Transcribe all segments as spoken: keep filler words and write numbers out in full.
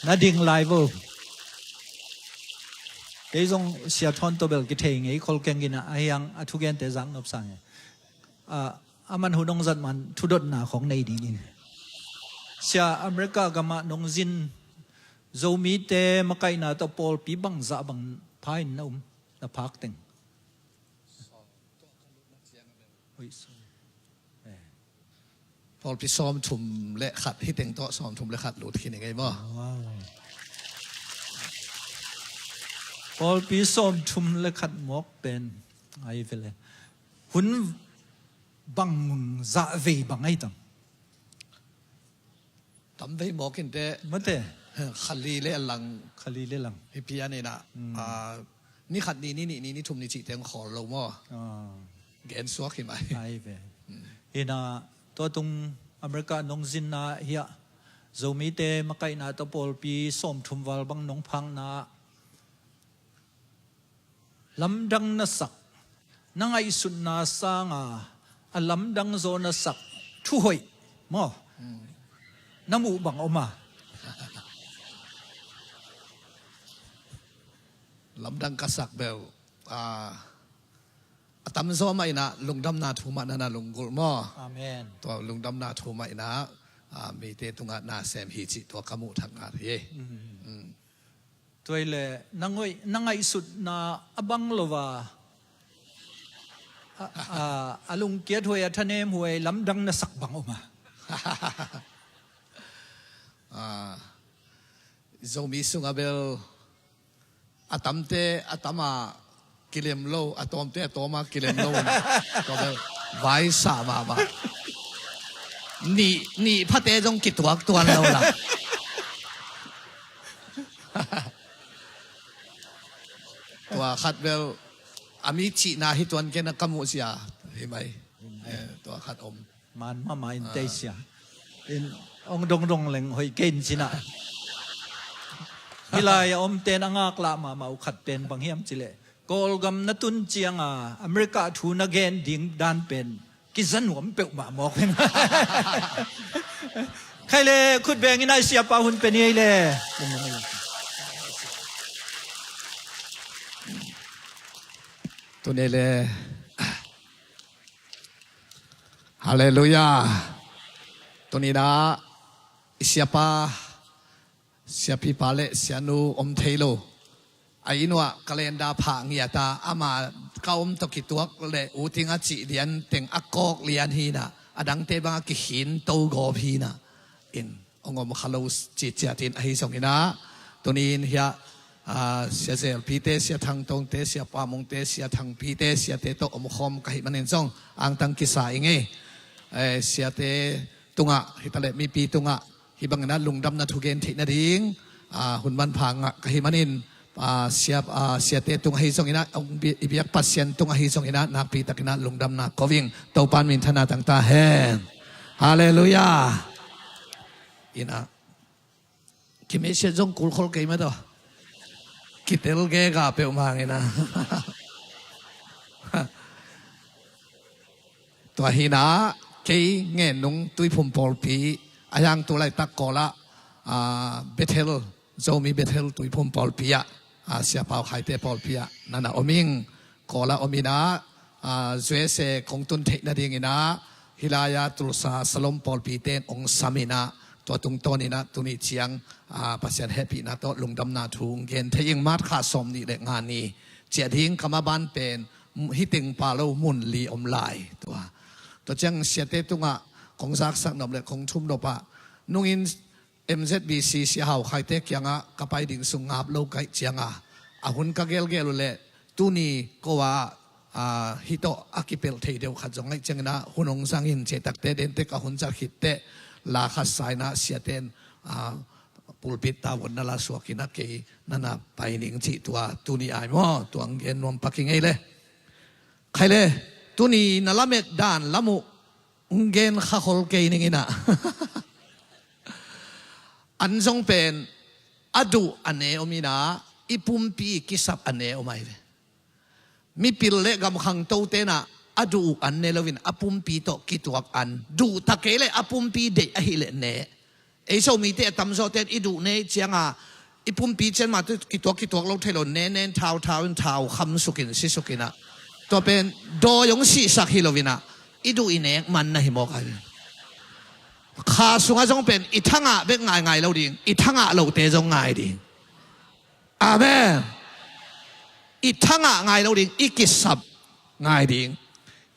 Na ding lai vo. Kei zong Sia Thawn tawh bel kithei ngei khol keng ina, a hiang a thugente zak nop sang e. A, a man hun hong zat man thudotna khong nei dingin. Sia, America gamah nong zin, Zomite makaihna tawh pawlpi bangzah bang pha in na um, na phak teng. Oi, sorry. Eh. Pawlpi sawmthum le khat, hiteng tawh sawmthum le khat lut khin i ngei maw? Wow. Pawlpi sawmthum le khat mawk pen ai vele. Hun bang zah vei bang ai tam? Tam vei mawk in teh. Mate. Khali le lang. Khali le lang. Hi pian ina. Mm. Ah, ni khat ni, ni nih ni, ni thum ni cih teng khawl lo maw? Ah. Gen suak hi mai. Ai ve. Mm. Ina, tua tung America nong zinna hiah Zomite makaihna tawh pawlpi sawmthum val bang nong phakna lamdang na sak, na ngaihsutna sanga a lamdang zaw na sak thuhoih maw? Hmm. Na muh bang om a? Lamdang ka sak bel, ah, a tamzaw mah ina lungdamna thu mah na na lunggulh maw? Amen. Tua lungdamna thu mah ina, ah, mite tungah na sem hi cih tua ka muh thak ngat hi. Mm. Mm. Tua i le, na ngoi, na ngaihsutna a bang lo a, a, a, a lungkiat huai, a thanem huai, lamdang na sak bang om a? Ah, Zomi sungah bel a tamte a tama kilem lo, a tawmte a tawma kilem lo. Tua bel vaisa mahmah. Nih, nih phate zong kituak tuan lo la. Tua khat bel a mi cihna hi tuan kei na ka muh sia hi mai. Eh, tua khat om. Man mahmah in tei sia. In ong dongdong leng hoih kei in cina. Hih lai a omten a ngaklah mahmah uh khat pen bang hiam cileh, Kawlgam na tun cianga America thu na gen ding dan pen kiza nuam peuhmah mawk pen. Khai le khut bengin ai siapa hun pe ni ei le. Tuni le. Halleluiah. Tuni-in ah i siapa, siapipa le sianu om thei lo. A inn uah calendar phah ngiat a, ama ka om tawh kituak le uting a cih lian teng a kawk lian hi-in ah, a dangte bang a kikhin to gawp hi-in ah. In hong om kha lo ci ciatin ahi zongin ah, tuni-in hiah, ah, Sia Zelpite, Sia Thangtongte, Sia Pamungte, Sia Thangpite, siate tawh omkhawm ka hih manin zong angtang kisa i ngei. Eh, siate tungah, hi taleh mipi tungah, hih bangin ah lungdamna thugen theih nading, ah, hun manpha ngah ka hih manin, ah, sia, ah, siate tung ahi zongin ah, hong bi-, i biak Pasian tung ahi zongin ah, nakpi takin ah lungdamna ko ing. Topa'n minthanna tang ta hen. Halleluiah. In ah, kimisiat zong kulkhol kei mah tawh. Kitel gega peuhmah in ah. Tua hi-in ah, kei Ngennung Tuiphum pawlpi, a hiang tu laitak Kawl ah, ah, Bethel, Zomi Bethel Tuiphum pawlpi ah, ah, Sia Pau Khaite pawlpi ah na na om ing. Kawl ah om in ah, ah, U S A kong tun theih nadingin ah, hih lai-ah Tulsa Shalom pawlpite in hong sam in ah, tua tungtawnin ah tuni ciang, ah, Pasian hehpihna tawh lungdamna thu hong gen thei ing. March kha sawmnih le nga ni ciah ding ka maban pen, hih teng pha lo mun li om lai. Tua, tua ciang siate tungah kong zaksak nop le kong thum nop ah, nungin M Z B C Sia Hau Khaite kiangah ka pai ding sung ngap lo ka hih ciangah, a hun ka gelgel uh leh tuni ko ah, ah, hih tawh a kipelh thei deuh khat zong ahih ciangin ah, hun hong zangin ciahtakte dentek a hun zat khit teh, la khat sa-in ah siate in, ah, pulpit tavuan na la suak in ah kei na na pai ning cih tua tuni ai maw, tua hong gen nuam pak ing ei le. Khai le, tuni na lamet dan lam uh hong gen kha khol kei ning in ah. An zong pen a duh a ne om in ah, i pumpi kisap a ne om ai ve. Mipil le gam khangtote in ah a duh uh an ne loin a pumpi tawh kituak an. Duh ta kei le a pumpi deih ahih leh ne. Ei Zomite a tamzawte in i duh nei cianga i pumpi cian mah tu kituak kituak lo thei lo, nen nen thau thau in thau kham sukin si sukin ah, tua pen dawi hong sihsak hi lo in ah, i duh i nek man na hi mawk ai. Kha sungah zong pen i thangah bek ngaingai lo ding, i thangah lote zong ngai ding. Amen. I thangah ngai lo ding, i kisap ngai ding.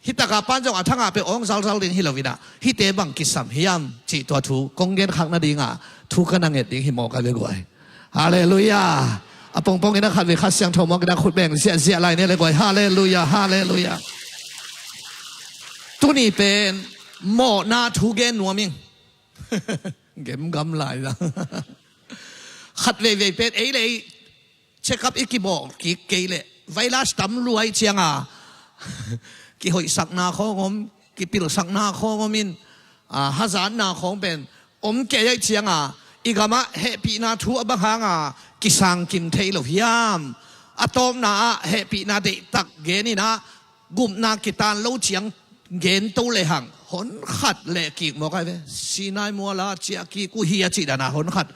Hi taka pan zong a thangah pe awng zalzal ding hi lo in ah, hihte bang kisam hiam cih tua thu kong genkhak nadingah thu ka na nget ding hi mawk a le guai. Halleluiah. A pongpong in a khat vei Kha Siangtho mawk in a khut beng ziahziah lai ni a le guai. Halleluiah, halleluiah. Tuni pen mawhna thu gen nuam ing. Gemgam lai la. Khat veivei pen ei le ei check-up i kibawh kik kei leh virus tam luai cianga kihoihsakna khawng om, kipilsakna khawng om in, a, hazatna khawng pen om kei aih cianga i gamah hehpihna thu a bang hanga kisangkim thei lo hiam? A tawpna ah hehpihna deihtak gen in ah gupna kitan lo ciang gen to lehang hon khat leh kik mawk ai ve. Sinai muala ciah kik uh hi a cih dana hon khat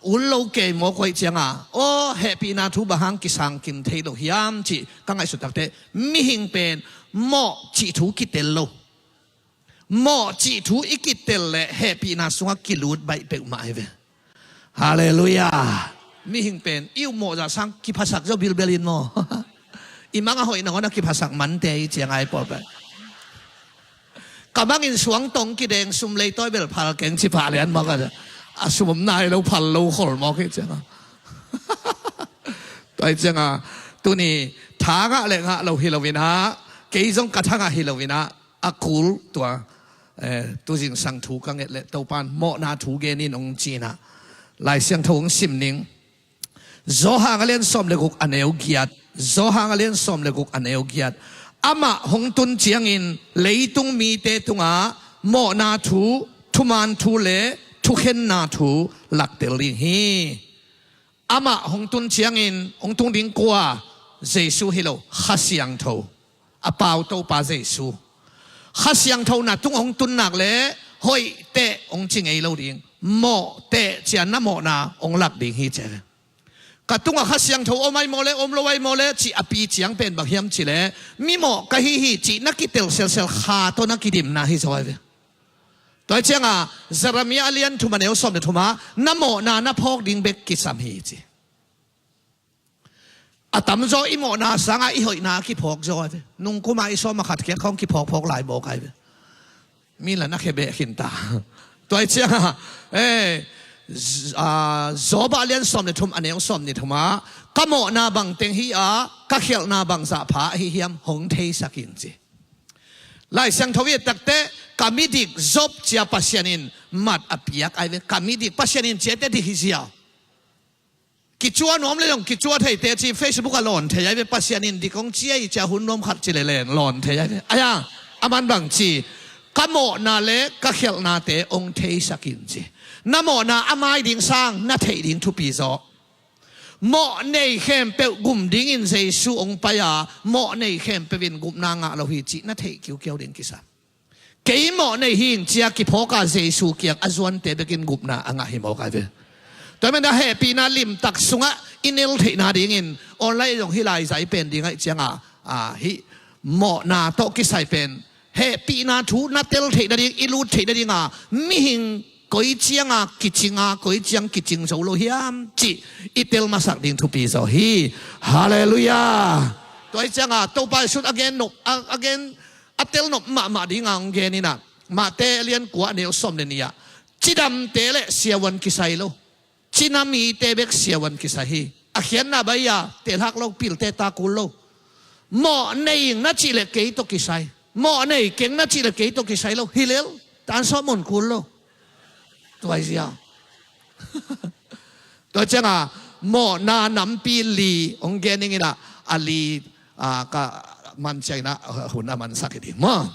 ul lo kei mawk uh aih cianga aw hehpihna thu bang hang kisangkim thei lo hiam cih ka ngaihsut takte mihing pen mawh cih thu kitel lo. Mawh cih thu i kitel leh hehpihna sungah kilut baih peuhmah ai ve. Halleluiah. Mihing pen i upmawh zah sang kiphasak zaw bilbel in maw? I mang a hoih nangawn a kiphasak mante i ciang ai pawlpah. Ka mangin suangtong kideng sum leitawi bel phal keng ci pah lian mawk a, a sum om nai lo phal lo khol mawk hi cianga. Tua hi cianga tuni tha ngah le ngah lo hi lo in ah, kei zong ka thangah hi lo in ah, a kul tua, eh, tuzingsang thu ka nget leh Topan mawhna thu gen in hong ci in ah Lai Siangtho hong sim ning. Johan a lian sawm le guk a neu giat. Johan a lian sawm le guk a neu giat. Amah hong tun ciangin leitung mite tungah mawhna thu, thuman thu le thukhenna thu laktel ding hi. Amah hong tun ciangin hong tung ding kua? Jesu hi lo, Kha Siangtho. A pau Topa Jesu. Kha Siangtho na tung hong tun nak leh hoih teh hong ci ngei lo ding. Mawh teh cian na mawhna hong lak ding hi ci ve. Ka tungah Kha Siangtho om ai maw le om lo ai maw le cih a pi ciang pen bang hiam ci leh mimawh ka hi hi cih na kitel selsel kha tawh na kidimna hi zaw ai ve. Tua hi cianga Jeremiah a lian thum a neu sawm le thum ah na mawhna na phawk ding bek kisam hi ci. A tamzaw i mawhna sangah i hoihna a kiphawk zaw ai ve. Nungkuma i sawm a khat khiat khawng kiphawkphawk lai mawk ai ve. Mi la na khe beh khin ta. Tua hi cianga eh, z- a, Job a lian sawm le thum a neu sawm ni thum ah ka mawhna bang teng hi a ka khialhna bang zah pha ahi hiam hong theisak in ci. Lai Siangtho i et takte ka midik Job cia Pasian in mat a piak ai ve. Ka midik Pasian in ciate dik hi zia. Kicua nuam le zong kicua theite ci Facebook a lawn thei ai ve. Pasian in dik hong cia i cia hun nuam khat ci le leng lawn thei ai ve. Aia, a man bang ci ka mawhna le ka khialhnate hong theisak in ci. Na mawhna a mai ding sang na theih ding thupi zaw. Mawh nei khempeuh gum dingin Jesu hong pai a mawh nei khempeuh in gupna ngah lo hi cih na theih kiukiau ding kisam. Kei mawh nei hing cia kiphawk a Jesu kiang a zuante bekin gupna a ngah hi mawk ai ve. Tua hi man a hehpihna limtak sungah i nel theihna dingin online zong hi lai zai pen ding aih cianga, a, hih mawhna tawh kisai pen hehpihna thu na tel theih nading i lut theih nadinga mihing koi cianga kicinga koi ciang kicing zo lo hiam cih i tel masak ding thupi zaw hi. Halleluiah. Tua hi cianga Topa Jesu'n a gen nop a, a gen a tel nop mahmah dinga hong gen inah Mate a lian kua a neu sawm le nih ah cidamte le siavuan kisai lo. Cina mite bek siavuan kisai hi. A khiatna bai-a tehlak lo, pilte ta kul lo. Mawh nei ing na cih le kei tawh kisai. Mawh nei keng na cih le kei tawh kisai lo. Hi lel, tan sawh mun kul lo. Tuai zia. Tua cianga mawhna nampi li hong gen ning inah a li, a, ka man cianginah hun a mansak hi ding maw?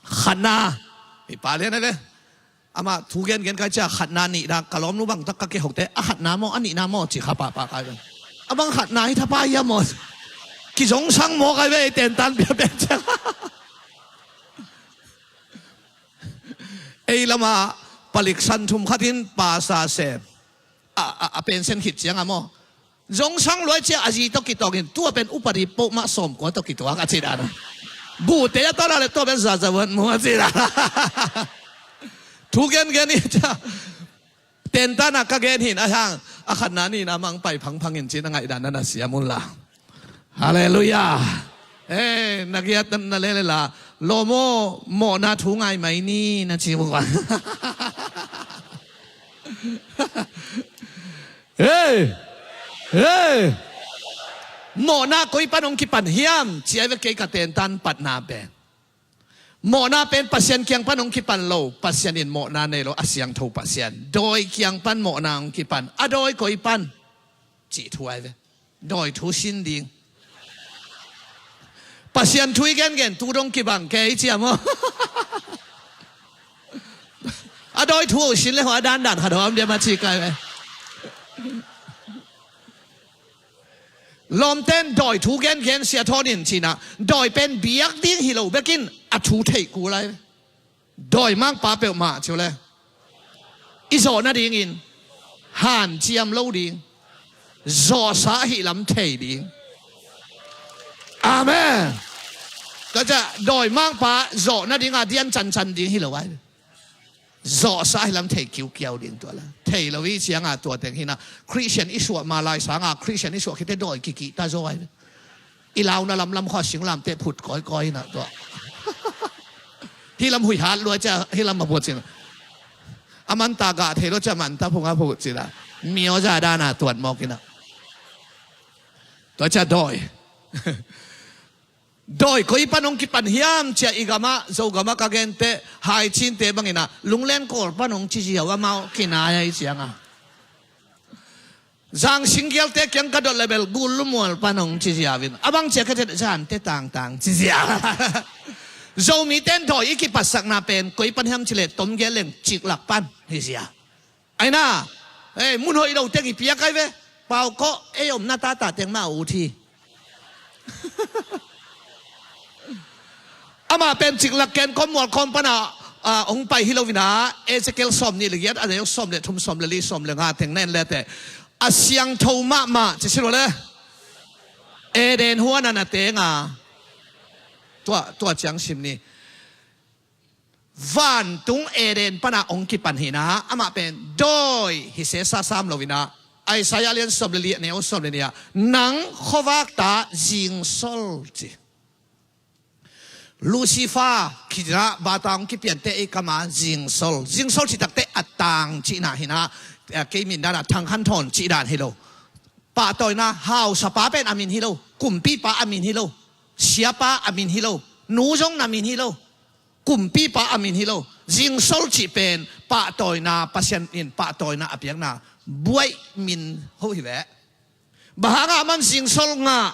Khatna. Hi pa lian a ve. Amah thu gengen kai cia khatna nihna ka lawmnu bangtak ka kihokte a khatna maw a nihna maw ci kha pahpah kai ve. A bang khatna hi thapa hia maw? Kizongsang maw kai ve ei tentan piapia cia. Ei lamah palik san thum khat in pasa se. A, a, a pension khit ciang a maw, zong sang luai cia a zi tawh kitawng in, tua pen upadi pawh mah sawmkua tawh kituak a ci dan a. Bute a tawh la le tua pen zazawan mu a ci dan a. Thu gengen i cia. Tentan a ka gen hin a hang a khatna nihna mah hong pai phangphang in cin a ngaihdan na na siam un la. Halleluiah. Eh, na giat na lele la. Lawm aw, mawhna thu ngai mai ni na ci uh a. Hei! Hei! Mawhna koi pan hong kipan hiam? Ci ai ve kei ka tentan patna pen. Mawhna pen Pasian kiang pan hong kipan lo, Pasian in mawhna nei lo, a siangtho Pasian. Dawi kiang pan mawhna hong kipan, a dawi koi pan? Cih thu ai ve. Dawi thu sin ding. Pasian thu i gengen tu dong kibang kei cia maw? A dawi thu uh sin le hua dandan khat hawm dia ma ci kai ve. Lawmten dawi thu gengen sia thawn in cina, dawi pen biak ding hi lo bekin a thu theih kul ai. Dawi mangpa peuhmah ciu le i zawh nadingin hanciam lo ding, zawhsa ahi lam thei ding. Amen. Tua cia dawi mangpa zawh nadinga dian cancan ding hi lo ai. Zawhsa ahi lam thei kiukiau ding tua la. Thei lo i cianga tua teng hina Christian i suah ma lai sanga Christian i suah khite dawi kikihta zaw ai. I launa lamlam khua singlamteh phut kawikawi hina tua. Hih lam huih hat lua cia hih lam a buat cina. A manta gah thei lua cia manta phunga phut cina. Mioza dana tuat mawkina. Tua cia dawi. Dawi koi pan hong kipan hiam cia i gamah Zogamah ka gente haicinte bangina lunglen kawl pan hong ci ziau amau kinai ai cianga. Zang singgialte kiang ka dot lebel gul lumual pan hong ci ziau in a bang cia ka tet zante tangtang ci ziau. Zomiten dawi i kipatsakna pen koi pan hiam cileh tomgel leng ciklak pan hi zia. Aina, eh, mun hoih lo teng i piak ai ve. Pau kawh ei omna tata teng mah a ut hi. Amah pen ciklak ken kawm mual kawm pana, ah, hong pai hi lo vina, Ezekiel sawm nih le giat a neu sawm le thum sawm le li sawm le nga teng na en lete a siangtho mahmah ci si lo le. Eden huan a na tenga tua, tua ciang sim ni. Vantung Eden pana hong kipan hina amah pen dawi hi sesa sam lo ina. Isaiah lian sawm le li a neu sawm le nia nang khuavak ta zingsol ci. Lucifer khina bata hong kipiante ei kama zingsol. Zingsol citakte a tang cihna hina, eh, kei min dana thangkhan thawn cih dan hi lo. Pahtawina hausapa pen a min hi lo. Kumpipa a min hi lo. Siapa a min hi lo. Nu zong na min hi lo. Kumpipa a min hi lo. Zingsol cih pen pahtawina, Pasian in pahtawina a piakna buaih min ho hi ve. Bang hanga aman zingsol ngah?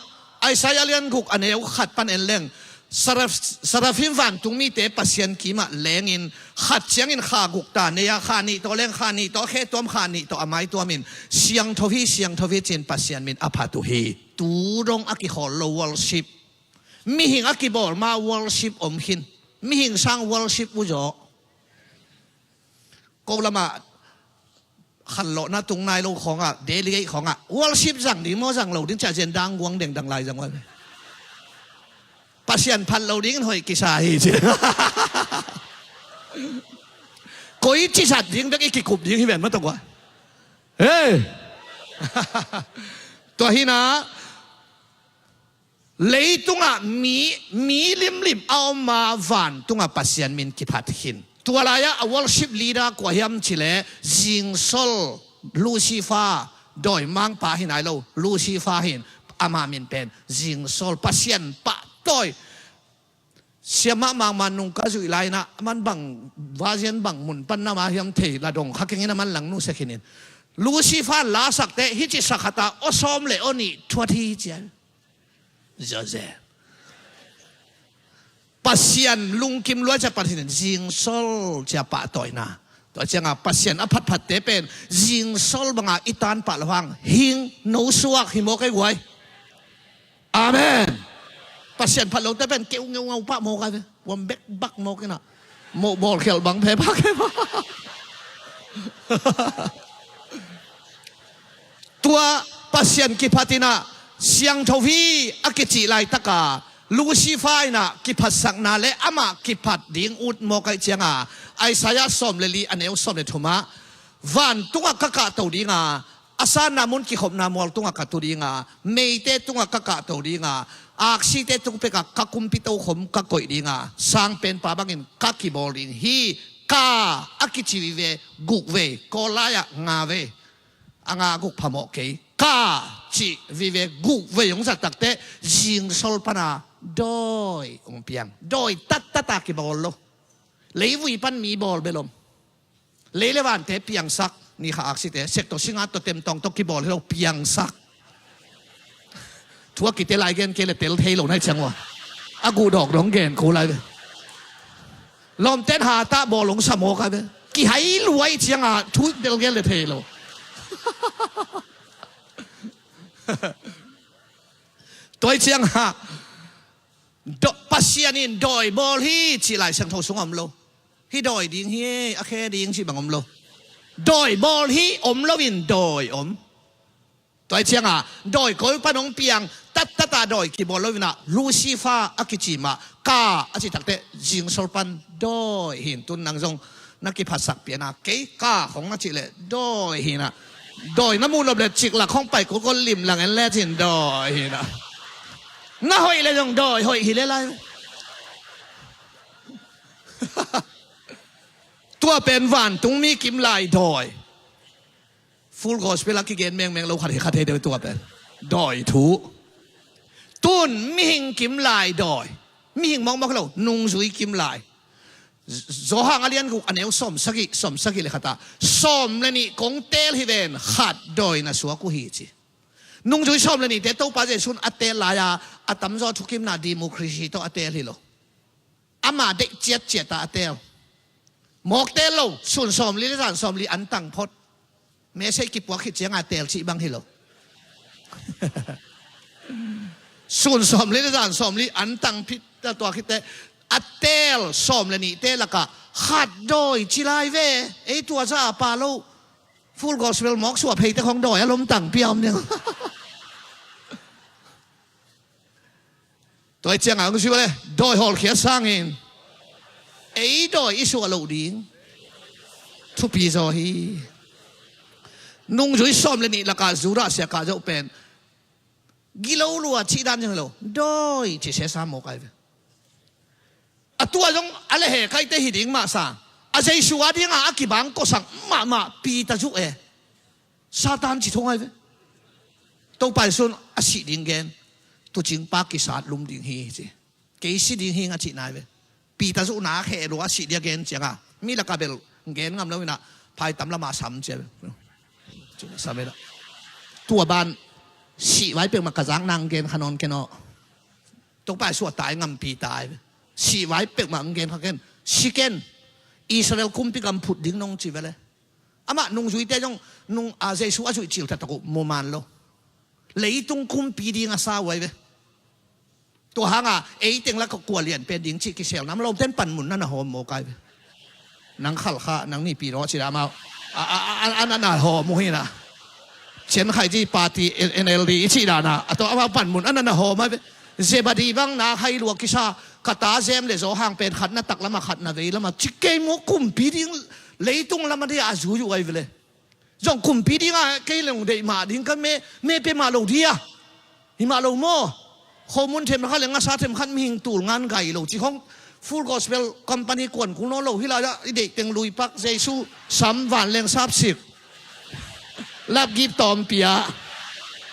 Isaiah lian guk a neu khat pan en leng. Saraf-, Sarafim vantung mite Pasian kimah lengin khat ciangin kha guk ta nei a, kha nih tawh leng, kha nih tawh khe tuam, kha nih tawh a mai tuamin siangtho hi, siangtho hi cin Pasian min a phat uh hi. Tu dong a kikhawl lo worship. Mihing a kibawl ma worship om khin. Mihing sang worship uh zaw. Ko lamah khanlawhna tung nai lo khawngah, delegate khawngah worship zang ding maw zang lo ding cia zen dang guang dengdang lai zang ua. Pasian phat lo dingin hoih kisa hi ci. Koi ci zat ding bek i kikup ding hi ven maw tawh ua. Hei. Tua hina Leitungah mi, mi limlim a om a vantungah Pasian min kiphat khin. Tua lai-ah a worship leader kua hiam cileh zingsol Lucifer, dawimangpa hi nai lo Lucifer hin, ama min pen zingsol Pasian pahtawi. Siamah mangman nung ka zuih lai-inah aman bang version bang mun pan nama hiam thei la dong kha kengin aman lang nusia khinin Lucifer la sakte hici sakhata aw sawm le aw nih thuat hi cia. Jose. Pasian lungkim lua cia Pasian zingsol cia pahtawina. Tua cianga Pasian a phatphatte pen zingsol banga i tanpah lo hang hing no suak hi mawk ei guai. Amen. Pasian phat lote pen keu ngeungau pah mawk a ve. Wam bek bak mawk inah. Moh bawlkhialh bang phe pah kei mawk. Tua Pasian kiphat in ah siangtho hi a kicih laitaka Lucifer in ah kiphatsakna le amah kiphat ding ut mawk ahih cianga Isaiah sawm le li a neu sawm le thumah, vantungah ka kahto dinga, a sanna mun kikhopna mual tungah ka tu dinga, meite tungah ka kahto dinga, aksite tung pekah ka kumpi tokhom ka koih dinga, sangpenpa bangin ka kibawl ding hi. Ka a kici vive guk vei, Kawl lai-ah nga vei, a nga guk phamawh kei. Ka cih vive guk vei hong zat takteh zingsol pana dawi hong piang. Dawi tattata kibawl lo. Leivui pan mi bawl bel om. Lei le vante piangsak, ni kha aksite, sekto singa totem tawng tawh kibawl hi lo, piangsak. Thu a kite lai gen kei le tel thei lo nai ciang ua. A guh dawk dong gen ko lai ve. Lawmten hatah bawl hong sa mawk ai ve. Kihai luai cianga thu tel gen le thei lo. Tua cianga Pasian in dawi bawl hi cih Lai Siangtho sung om lo. Hih dawi ding hi, a khe ding cih bang om lo. Dawi bawl hi om loin dawi om. Tua cianga dawi koi pan hong piang tattata dawi kibawl loinah Lucifer a kici mah ka a cih takteh zingsol pan dawi hin tun nang zong na kiphatsak piana kei ka khong na cih leh dawi hinah. Dawi na muh nop le ciklak khong pai kulkul limlang en le cin dawi hinah. Na hoih le zong dawi hoih hi le lai. Tua pen vantung mi kim lai dawi. Full Gospel a kigen mengmeng lo khat hi kha thei deuh tua pen dawi thu. Tun mihing kim lai dawi. Mihing mawkmawk lo, nungzui kim lai. Johan a lian guk a neu sawm sagih, sawm sagih le khatah sawm le nih kong teel hi ven, khat dawi na suak uh hi ci. Nungzui sawm le nihte Topa Jesuh in a teel lai-a a tamzaw thukimna democracy tawh a teel hi lo. Amah deih ciatciat a a teel. Mawk teel lo, sun sawmli le zan sawmli an tang phot. Message kipuak khit cianga teel cih bang hi lo. Sun sawmli le zan sawmli an tang phit a tua khitte a teel sawm le nihte lakah khat dawi ci lai ve. Ei tua za a pa lo. Full Gospel mawk suah pheite khong dawi a lomtang pia om ding. Tua cianga hong sui le dawi hawlkhia sangin ei dawi i suah loh ding thupi zaw hi. Nungzui sawm le nih lakah Judah sia kah zoh pen gilo lua cih dan zong hi lo, dawi ci sesa mawk ai ve. A tua zong a le he kaite hi ding mah sa a Jesuh a dinga a kibang kosak mahmah Peter zuh e. Satan ci thong ai ve. Topa Jesuh in a sih ding gen, tucing pa kisat lum ding hi ci. Kei si ding hi nga cih nai ve. Peter zuhna a kheh lua a sih dia gen cianga mi laka bel gen ngam lo inah phaitam lama sam cia ve. Sam inah tua ban sih vai peuhmah ka zak nang gen kha nawn ken aw. Topa Jesuh a tai ngampi tai ve. Sih vai peuhmah ang gen kha ken. Si ken. Israel kumpi gam phut ding nong ci ve le. Amah nungzuite zong nung a Jesuh a zuih cil taktak uh muman lo. Leitung kumpi ding a sa uh ai ve. Tua hanga ei teng lak kua lian pen ding cih kisel nam lawmten panmun na na hawm mawk ai ve. Nang khalkha nang nipi raw a ci dah amau a na na hawm uh hina. Cian khaiji party N L D i cih dahna a tawh amau panmun a na na hawm ai ve. Zebadi bang na hai lua kisa ka ta zem le zaw hang pen khatna taklama khatna veilama ci kei maw kumpi ding leitung lama dia a zui uh ai ve le. Zong kumpi dinga kei leng deih mah ding ka me me pe mah lo dia. Hi mah lo maw? Khomun themkhat le ngasa themkhat mihing tul ngan gai lo ci khong Full Gospel Company kuan kul nawn lo hi lai-ah i deih teng luipak Jesu sam vanleng sapsik lapgip tawmpia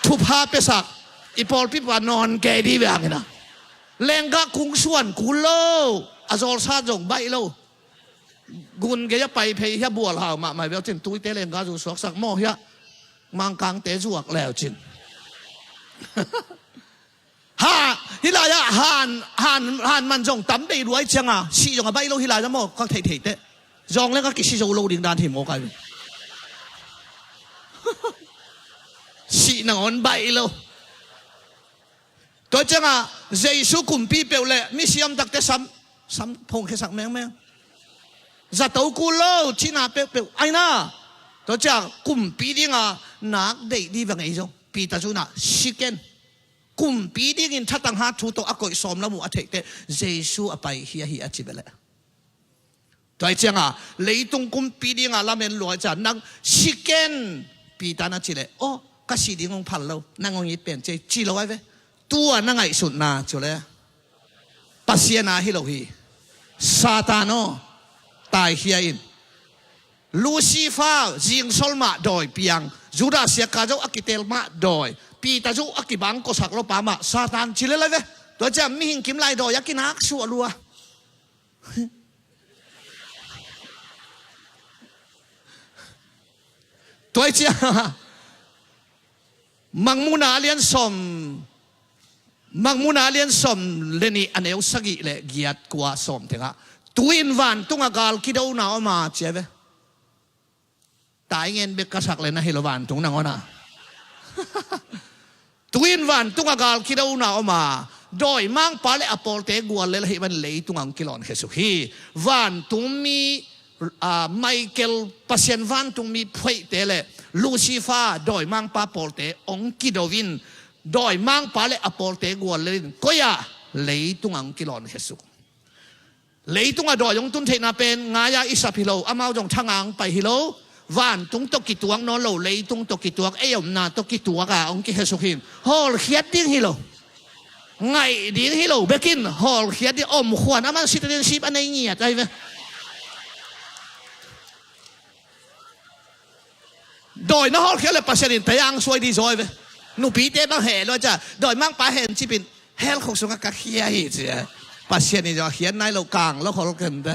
thupha pesak i pawlpi pa nawn kei di ve hangina. Lenggah kung suan kul lo a zawlsat zong baih lo. Gun gei a pai phei hia bual hau mahmah bel cin tuite lenggah zu suaksak maw hia mangkangte zuak leu cin. Ha, hi lai-ah han, han, han man zong tam bei luai cianga sih zong a baih lo hi lai-ah maw ka theihtheih teh. Zong le ka kisi zo lo ding dan hi maw kai. Sih nangawn baih lo. Tua cianga Jesu kumpi peuh le misiam takte sam, sam phongkhiasak mengmeng. Zato kul lo cina peuhpeuh aina. Tua ciang kumpi dinga nak deih di va ngei zong Peter zunah siken. Kumpi dingin thatang hat thu tawh a koih sawm lam uh a theihte Jesu a paikhia hi a ci bele. Tua hi cianga leitung kumpi dinga lamen luai ciang nang siken Peter na cileh, aw, ka si ding hong phal lo, nang hong it pen ci, ci lo ai ve. Tua na ngaihsutna cu le Pasian a hi lo hi. Satan aw, taikhia in. Lucifer zingsol mah dawi piang, Judas Iskariot a kitel mah dawi, Peter zu a kibang kosak lo pa mah Satan ci le lai ve. Tua ciang mihing kim lai dawi a kinak suah lua. Tua hi ciang Mangmuhna a lian sawm, Mangmuhna a lian sawm le nih a neu sagih le giat kua sawm tengah, tu-in vantung a gal kidona om a ci ai ve. Tai ngen bek ka sak le na hi lo vantung nangawn a. Tu-in vantung a gal kidona om a, dawimangpa le a pawlte gual le la hi van leitung a hong kilawn khesuk hi. Vantungmi, a, Michael, Pasian vantungmi phuaihte le Lucifer dawimangpa pawlte hong kido in, dawimangpa le a pawlte gual le in koi-ah leitung a hong kilawn khesuk. Leitung a dawi hong tun theihna pen ngai-a i sap hi lo, amau zong thanga hong pai hi lo. Vantung tawh kituak nawn lo, leitung tawh kituak, ei omna tawh kituak a hong kikhesuk hi. Hawlkhiat ding hi lo. Ngaih ding hi lo bekin hawlkhiat ding, omkhuan a man citizenship a nei ngiat ai ve. Dawi na hawlkhiat le Pasian in tayang suai di zawi ve. Nupite bang heh lua ca, dawimangpa hen cipin hell khuk sungah ka khia hi cia. Pasian in zaw khiat nai lo kang lo khol kenta.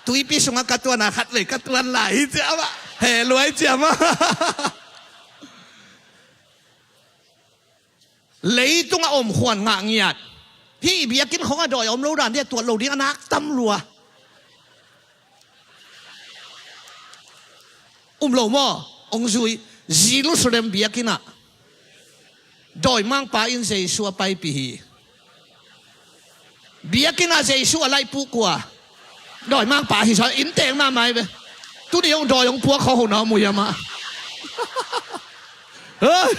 Tuipi sungah ka tuan a khat vei ka tuan lai hi cia mah. Heh luai cia mah. Leitung a omkhuan ngah ngiat. Hih biakinn khong a dawi a om lo dan dia tuat lo ding a nak tam lua. Um lo maw? Hong zui. Jerusalem biakinn ah dawimangpa in Jesu a paipih hi. Biakinn ah Jesu a laihpuh kua? Dawimangpa hi zaw, inntek mahmah hi ve. Tuni hong dawi hong puak khawng ho na om uh hiam ah? Hei!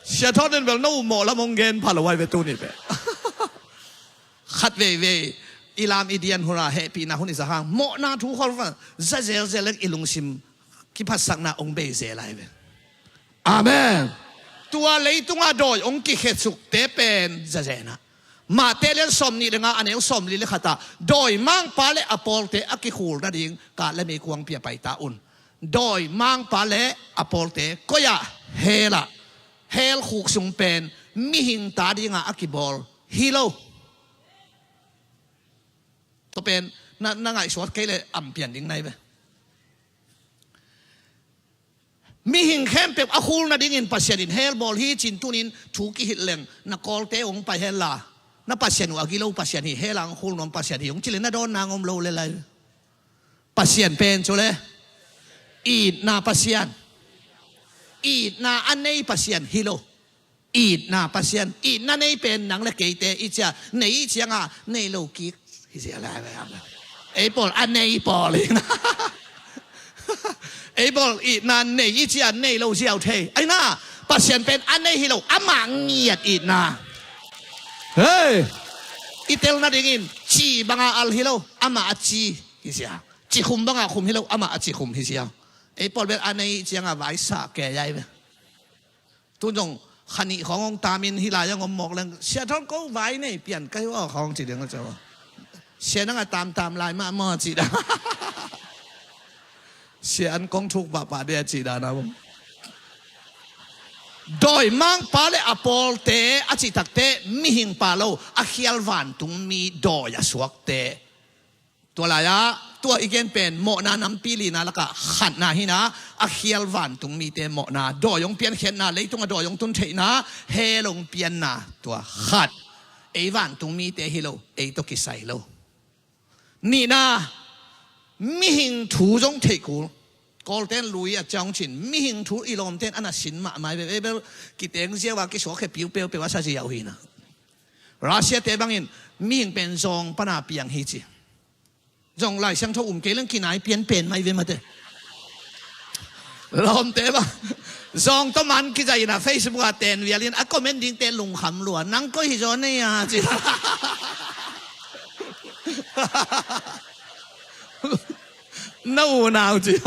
Sia Thawng nen bel no uh mawh lam hong gen pha lo ai ve tuni bel. Khat veivei i lam i dian hun a hehpihna hun i za hang mawhna thu khol va za zelzel leng i lungsim kiphatsakna hong bei zel ai ve. Amen. Tua leitunga dawi hong kikhetsukte pen zazenah Mahte lian sawm nih le nga a neu sawm li le khatah dawimangpa le a pawlte a kikhul nading ka le mei kuang pia paita un. Dawimangpa le a pawlte koi-ah? Hell ah. Hell khuk sung pen mihing ta dinga a kibawl hi lo. Tua pen na, na ngaihsuat kei le am pian ding nai ve. Mihing khempeuh a khul nadingin Pasian in hell bawl hi cin tunin thu kihilh leng na kawlte hong pai hell la. Na Pasian uh a gilo Pasian hi, hell a hong khul nuam Pasian hi hong ci le na dawn nang om lo le lai. Pasian pen cu le itna Pasian, itna a nei Pasian hi lo. Itna Pasian, itna nei pen nang le keite i cia, nei i cianga nei lo kik hi cia le. Ei pawl a nei pawl hi na. Ei pawl itna nei i cia nei lo ziau thei ai na. Pasian pen a nei hi lo, amah ngiat itna. Hei, i tel nadingin ci banga al hi lo, amah a ci hi cia. Ci khum banga khum hi lo, amah a ci khum hi cia. Ei pawl bel a nei i cianga vaisa ke yai ve. Tun zong khanih khawng hong tamin hi lai a ngom mawk leng Sia Thawng ko vai nei pian ka hi aw khawng ci ding a cau. Sia nang a tamtam lai mah maw ci dan. Sia an kong thuk pahpah dia ci dan a bawm. Dawimangpa le a pawlte a cih takte mihing pa lo a khial vantungmi dawi a suakte. Tua lai-ah tua i gen pen mawhna nampi lina lakah khatna hina, a khial vantungmite mawhna, dawi hong piankhiatna, leitunga dawi hong tun theihna, hell hong pianna, tua khat. Ei vantungmite hi lo, ei tawh kisai lo. Nihna, mihing thu zong theih kul. Kawlten lui a ciang cin mihing thu i lawmten a na sin mahmah hi ve. Ei bel kiteng ziau a kisuak khia piu peupeu a sa ziau hi na. Russia-te bangin mihing pen zawng pana piang hi ci. Zong Lai Siangtho um kei leng kinai pian pen mai ve mate. Lawmte bang zong tawh man kizaina Facebook ah ten vialin a comment dingte lungkham lua, nang koi hi zaw nei a ci. Na unau ci.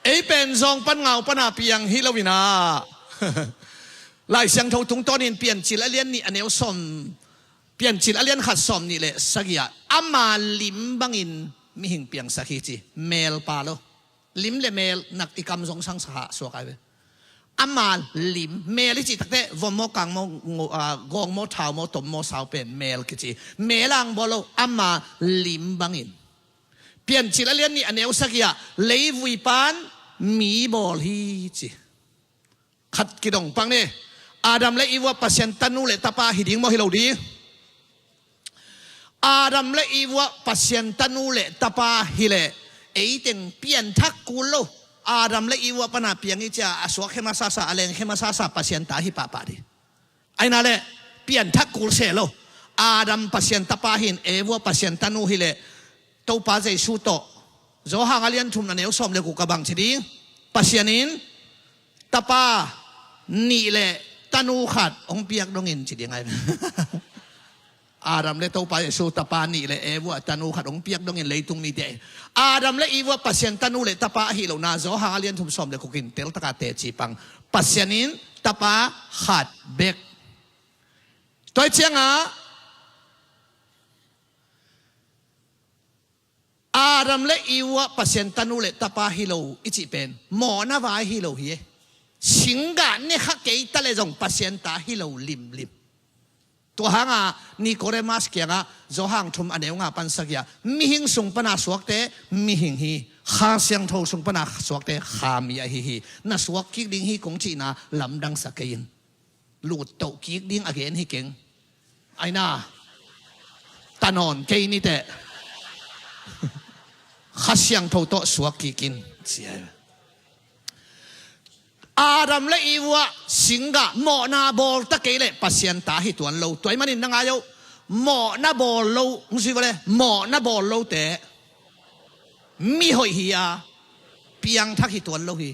Ei pen zong pan ngau pana piang hi lo ina. Lai Siangtho tungtawnin Piancil a lian nih a neu sawm, Piancil a lian khat sawm nih le sagih ah ama lim bangin mihing piangsak hi ci. Mel pa lo. Lim le mel nak i kam zong sang saha suak ai ve. Ama lim, mel i cih takte vom maw, kang maw, ngo- ah, gawng maw, thau maw, tom maw, sau pen mel kici. Mel ang bawl lo, ama lim bangin. Piancil a lian nih a neu sagih ah leivui pan mi bawl hi ci. Khat kidong pang ni. Adam le Eva Pasian tanu le tapa hi ding maw hi lo ding? Adam le Eva Pasian tanu le tapa hi le ei teng pianthak kul lo. Adam le Eva pana piang i cia a suak khe masasa, a leng khe masasa Pasian ta hi pahpah di. Aina le pianthak kul se lo. Adam Pasian tapa hin, Eva Pasian tanu hi le Topa Jesu tawh Johan a lian thum a neu sawm le guk ah bang ci ding? Pasian in tapa nih le tanu khat hong piak dongin ci ding ai. Adam le Topa Jesu tapa nih le Eva tanu khat hong piak dongin leitung mite. Adam le Eva Pasian tanu le tapa ahi lo na Johan a lian thum sawm le guk in teltaka teci pang. Pasian in tapa khat bek. Tua ciangah Adam le Eva Pasian tanu le tapa hi lo i cih pen mawhna vai hi lo hi e. Singgah ne kha kei ta le zong Pasian ta hi lo limlim. Tua hanga Nikodemas kiangah Johan thum a neu nga pan sagih ah mihing sung pana suakte mihing hi, Kha Siangtho sung pana suakte kha mi ahi hi. Na suak kik ding hi kong cihna lamdang sa kei in. Lut toh kik ding a gen hi keng. Aina, tanawn kei niteh. Kha Siangtho tawh suak kik in. Adam le Eva singgah mawhna bawl ta kei leh Pasian ta hi tuan lo. Tua ahih manin na ngai uh, mawhna bawl lo, hong zui vua le, mawhna bawl lote mihoih hi a, piangthak hi tuan lo hi.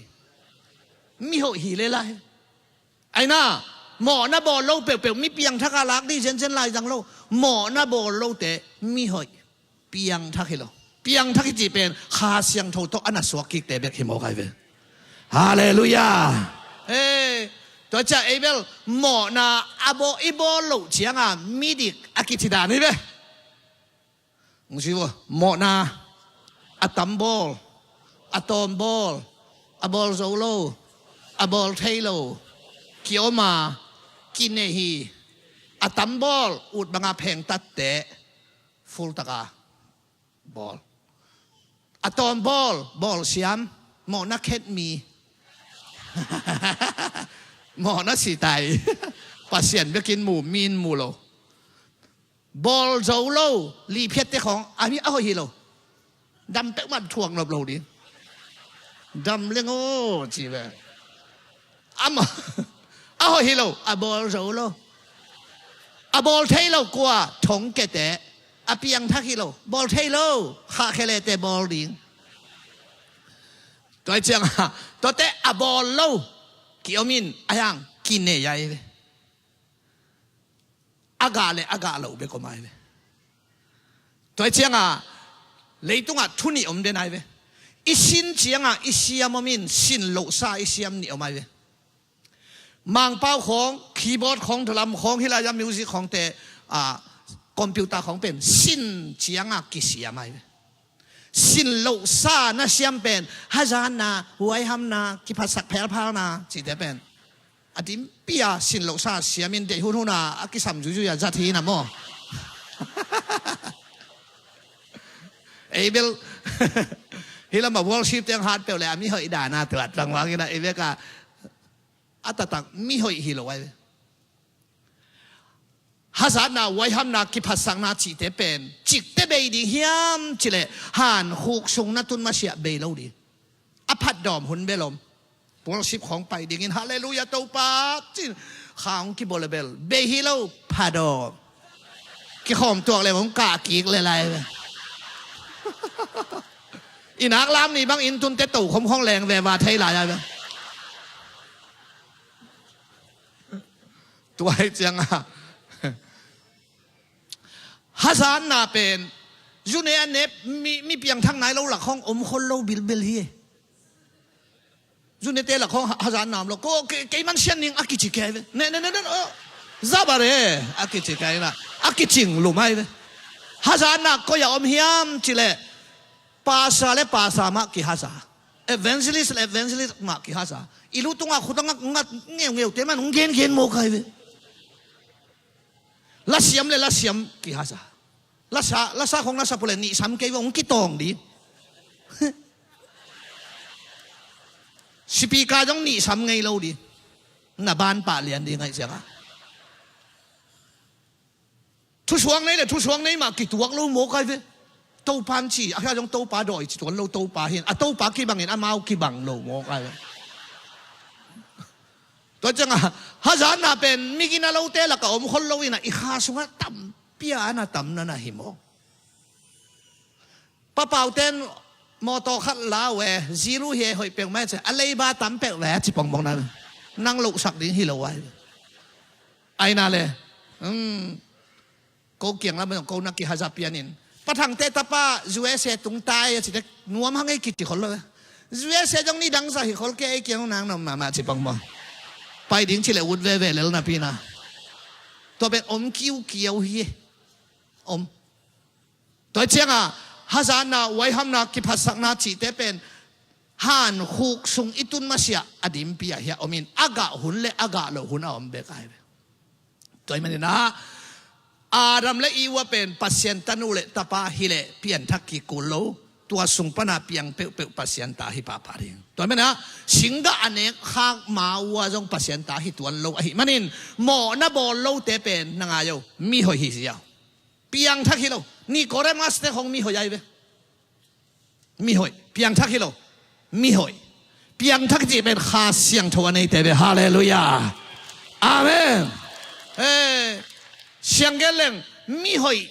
Mihoih hi le lai. Aina, mawhna bawl lo peuhpeuh mi piangthak a lak dih zenzen lai zang lo. Mawhna bawl lote mihoih, piangthak hi lo. Piangthak hi cih pen Kha Siangtho tawh a na suak kikte bek hi mawk ai ve. Halleluiah. Tua ciah ei bel mawhna a bawl, i bawl loh cianga midik a kici dan hi ve. Hong ci vua, mawhna a tam bawl, a tawm bawl, a bawl zo lo, a bawl thei lo, kiom a, kinei hi. A tam bawl, ut banga phengtatte, full taka bawl. A tawm bawl, bawl siam, mawhna khet mi. Mawhna sitai. Pasian bekin mu, min mu lo. Bawl zo lo, liphiatte khawng a mi a hoih hi lo. Dam peuhmah thuak nop lo ding. Dam leng aw ci ve. Amah a hoih hi lo, a bawl zo lo. A bawl thei lo kua, thongkiate. A piangthak hi lo, bawl thei lo, khahkhelete bawl ding. Tua ciangah tuate a bawl lo kiom in a hiang kinei ai ve. A gah le a gah loh bek om ai ve. Tua ciangah leitungah thu nih om den ai ve. I sin ciangah i siam om in sin lohsa i siam nih om ai ve. Mangpau khawng, keyboard khawng, drum khawng, hilaiah music khawngte, computer khawng pen sin ciangah kisiam ai ve. Sin lohsa na siam pen hazatna, huaihamna, kiphatsak phelphalna cihte pen a dimpi a sin lohsa siamin deih hunhun a a kisam zuizui a zat hi na maw? Ei bel hih lamah worship teng hat peuh le a mihoih dana tuat bangvangin a ei bek a a taktak mihoih hi lo ai ve. Hazatna, huaihamna, kiphatsakna cihte pen cikte bei ding hiam cileh hankhuk sung na tun masiah bei lo ding. A phatdawm hun bel om. Worship khawng pai dingin halleluiah Topa cin khang kibawl a bel bei hi lo, phatdawm. Kikhawm tuak leng hong kah kik le lai ve. I nak lam ni bang inn tunte tokhom khong leng ve va thei lai a ve. Tua hi cianga hazatna pen zune a nep mi, mi piangthak nai lo lak khong om khol lo bilbil hi. Zunete lak khong ha-, hazatna om lo ko ke, kei man sian ning a kici kei ve. Ne, ne, ne, ne, oh. Zabare a kici kei na. A kicing lumai ve. Hazatna koi a om hiam cile. Pasa le pasa mah kihaza. Evangelist le evangelist mah kihaza. I lu tunga khutang ngat ngeungeu te man hong gen gen mawk ai ve. Lasiam le lasiam kihaza. Lasa, lasa khong lasa pule nih sam kei ve hong kitawng di. Sipika zong nih sam ngei lo di. Na ban pah lian di ngaih cianga. Thusuang nei le thusuang nei mah kituak lo mawk ai ve. Topan ci a hia zong Topa dawi ci tuan lo Topa hin a Topa kibangin amau kibang lo mawk ai ve. Tua cianga hazatna pen migina lote laka om khol lo ina i kha sunga tampia ana tam nana hi mawk. Papauten mawtaw khat lau e zilu hi e hoih peuh mai ce a leiba tam peuh ve a ci pongmong na. Nang lohsak ding hi lo ai. Aina le. Ko kiang lam ko na kihaza pianin Pathangte tapa U S A tung tai a cite nuam hang ei kici khol lo. U S A zong ni dangsa hi khol ke ei kiang nang nom mama ci pong maw. Pai ding ci le ut veve lel napi na. Tua pen om kiukiau hi. Om. Tua cianga hazatna waihamna kiphatsakna cihte pen han khuk sung i tun masiah a dimpi ah hi a omin a gah hun le a gah lo hun a om bek ai ve. Tua hi maninah Adam le Eva pen Pasian tanu le tapa hileh pianthak kikul lo. Tua sung pana piang peuhpeuh Pasian ta hi pahpah ding. Tua hi maninah singgah a nek khak ma ua zong Pasian ta hi tuan lo ahi manin mawhna bawl lote pen na ngai o, mihoih hi zia. Piangthak hi lo. Nikodemus te hong mihoih ai ve. Mihoih. Piangthak hi lo. Mihoih. Piangthak cih pen Kha Siangtho a neite ve. Halleluiah. Amen. Eh, sianggen leng mihoih.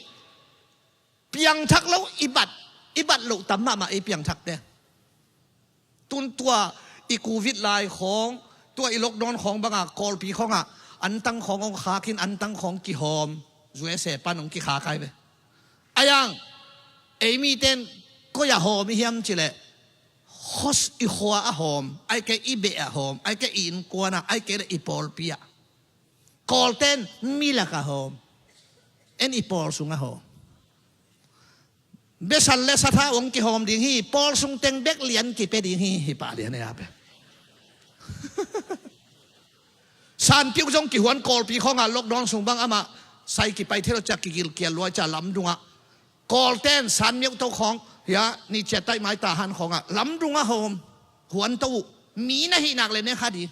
Piangthak lo i bat. I bat loh tam mahmah ei piangthakte. Tun tua i covid lai khawng tua i lockdown khawng banga Kawlpi khawngah antang khawng hong khakin antang khawng kihawm. U S A pan hong kikhak ai ve. Aiang ei miten koi a hawm i hiam cileh hos i khua a hawm ai kei i beh a hawm ai kei i innkuanah ai kei le i pawlpi ah. Kawlten milak a hawm en i pawl sung a hawm. Besan le satha hong kihawm ding hi. Pawl sung teng bek lian kipe ding hi. Hi pah lian ei a pe. Sanpiuk zong kihuan Kawlpi khawngah lockdown sung bang amah sai kipai thei lo cia kigilkial luai cia lamdungah Kawlten sanmiuk to khawng hia ni cia taih mai tahan khawngah lamdungah hawm. Huan to uh mi na hih nak le ne kha di.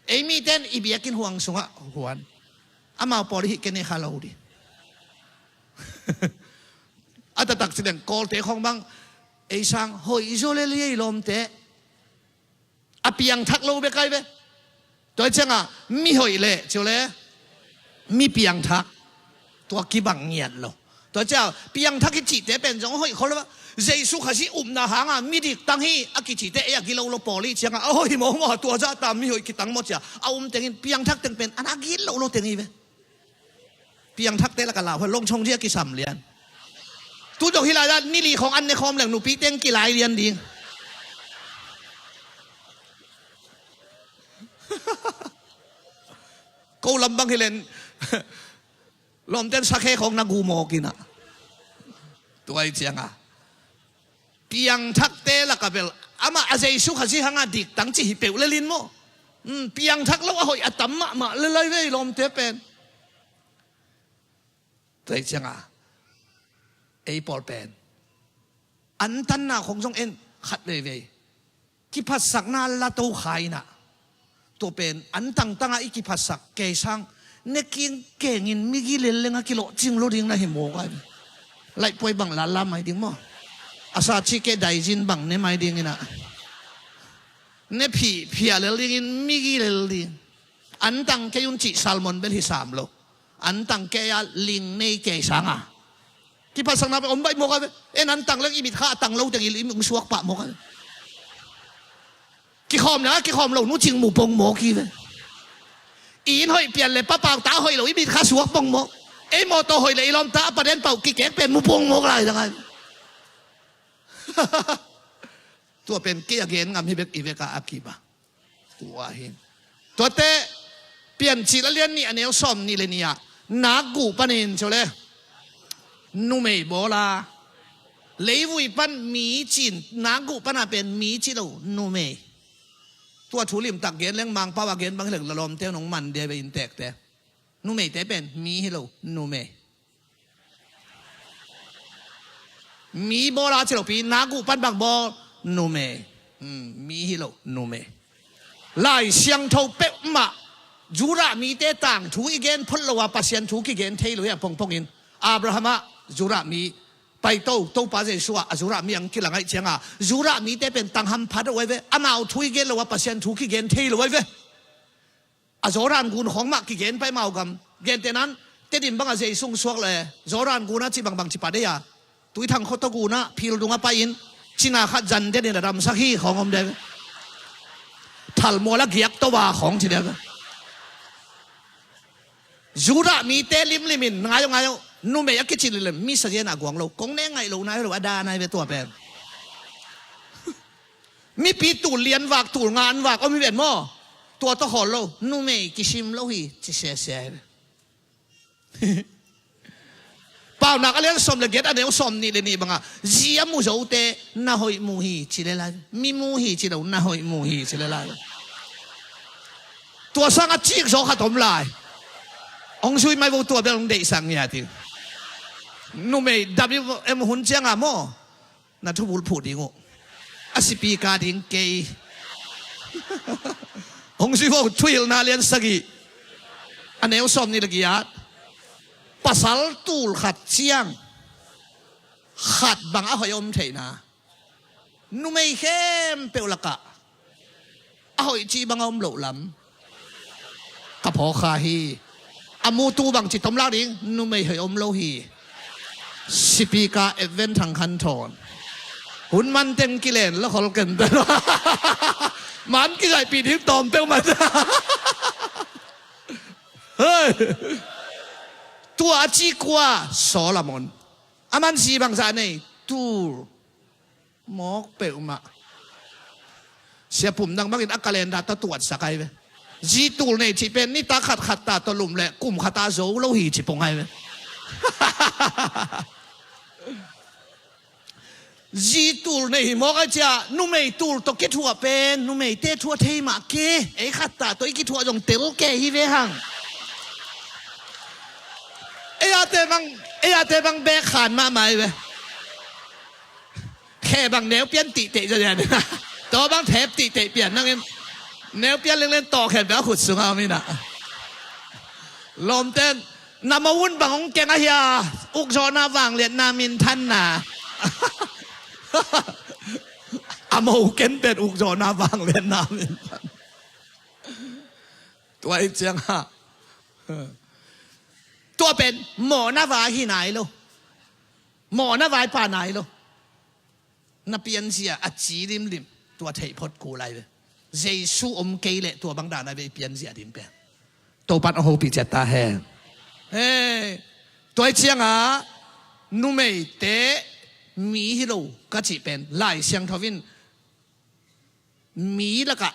Ei miten i biakinn huang sungah huan. Amau pawl i hih ke ne kha lo di. A taktak ci deng Kawlte khawng bang ei sang hoih zaw le liei lawmte. A piangthak lo bek ai ve. Tua ciangah mihoih le cio le mi piangthak. Tua kibang ngiat lo. Tua ciah piangthak i cihte pen zong hoih khol lo. Jesu Khazih upna hanga mi diktang hi a kicihte ei a gilo lo pawl i ciangah a hoih mawmaw tua zahta mihoih kitang maw cia a um tengin piangthak teng pen ana gilo lo teng hi ve. Piangthakte laka lau hua longchong zia kisam lian. Tu dok hi lai la nili khong an ne khawm leng nupi teng kilai lian ding. Ko lam bang hi len lawmten sakhe khong na gu mawk inah. Tuai cianga piangthakte laka bel amah a Jesu Khazih hanga diktang ci hi peuh lelin maw? Piangthak lo a hoih a tam mahmah lelai vei lawmte pen. Tuai cianga ei pawl pen antanna khong zong en khat veivei kiphatsakna la to kha inah. Tua pen an tangtangah i kiphatsak kei sang ne king kengin migi lel lenga kilawhcing lo ding na hi mawk ai. Laihpuai bang lala mai ding maw? A sa ci ke daizin bang ne mai ding inah. Ne phih phia lel dingin migi lel ding. An tang kei un cih salmon bel hi sam lo. An tang kei a ling nei kei sanga. Kiphatsakna pen om baih mawk a ve. En an tang leng i mit kha a tang lo teng i lim ung suak pah mawk a ve. Kikhawm na kikhawm lo nu cing mu pong mawk hi ve. I inn hoih pian le papau ta hoih lo i mit kha suak pong mawk. Ei mawtaw hoih le i lawmta a paden pauh kikek pen mu pong mawk lai dang a. Tua pen kei a gen ngam hi bek i vek a a kip a. Tua hi. Tuate Piancil a lian nih a neu sawm nih le nih ah nak guh panin cio le numei bawla leivui pan mi cin nak guh pana pen mi ci lo numei. Tua thu limtak gen leng Mangpau a gen bang hi leng lalawmte nong man dia ve inntekte. Numeite pen mi hi lo numei. Mi bawla ci lopi nak guh pan bang bawl numei. Hmm, mi hi lo numei. Lai Siangtho peuhmah Judah mite tangthu i gen phot lo a Pasian thu kigen thei lo hi a pongpongin Abraham ah Judah mi paito Topa Jesuh ah a Judah mi ang kilang aih cianga Judah mite pen tang hamphat uh ai ve. Amau thu i gen lo a Pasian thu kigen thei lo ai ve. A Jordan gun khawng mah kigen pai mau gam. Gentenan Tedim bangah Jesu suak le Jordan gunah ci bangbang ci pah dei a. Tuithang khuato gunah phil dungah pai-in cina khat zan denin a damsak hi khawng om dei. Thalmual a giak to a khawng ci dei. Judah mite limlimin ngaio ngaio numei a kici lilem mi sazian a guang lo kong ne ngaih lo nai lo a da nai ve tua pen. Mipi tul lian vak tul nga an vak om hi ven maw? Tua tawh khawl lo numei kisim lo hi ci sese hi ve. Paunak a lian sawm le giat a neu sawm nih le nih banga zi a mu zote na hoih mu hi ci le lai. Mi mu hi ci lo na hoih mu hi ci le lai. Tua sang a cik zaw khat om lai. Hong zui mai vo tua bel hong deihsak ngiat hi. Numei W M hun cianga maw? Na thubul phuh ding uh a sipi ka ding kei. Hong zui vo Thuhilhna lian sagih a neu sawm nih le giat. Pasal tul khat ciang khat bang a hoih om theihna numei khempeuh lakah a hoih cih bang a om loh lam ka phawk kha hi. A mutu bang ci tomlak ding numei hoih om lo hi. Sipika Event Thang Khan Thawn hun man teng kilen la khol ken ta. Man kizaihpih ding tawm peuhmah. Hei. Tua a ci kua Solomon a man zi bangzah nei tul mawk peuhmah. Sia Pum Dang bangin a calendar tawh tuatsak ai ve. Zi tul nei cih pen nitak khat khat ta tawh lum le kum khat a zo lo hi ci pong ai ve. Zi tul nei hi mawk ai cia numei tul tawh kithuah pen numeite thuah thei mah ke ei khat ta tawh i kithuah zong tel ke hi ve hang. Ei ate bang ei ate bang bek khan mahmah ai ve. Khe bang neu pian tihte zazian. Taw bang thep tihte pian nangin neu pian lenglen taw khen bel khut sunga om ina. Lawmten na mo un bang hong keng ahia ukzawhna vangliatna minthanna. A mo ken pen ukzawhna vangliatna minthan. Tua i cianga tua pen mawhna vai hi nai lo. Mawhna vaipa nai lo. Na pianzia a ci limlim tua theih phot kul ai ve. Jesu om kei leh tua bang dan ai ve i pianzia ding pen. Topan a hopih ciat ta hen. Hei. Tua i cianga numeite mi hi lo ka cih pen Lai Siangtho in mi lakah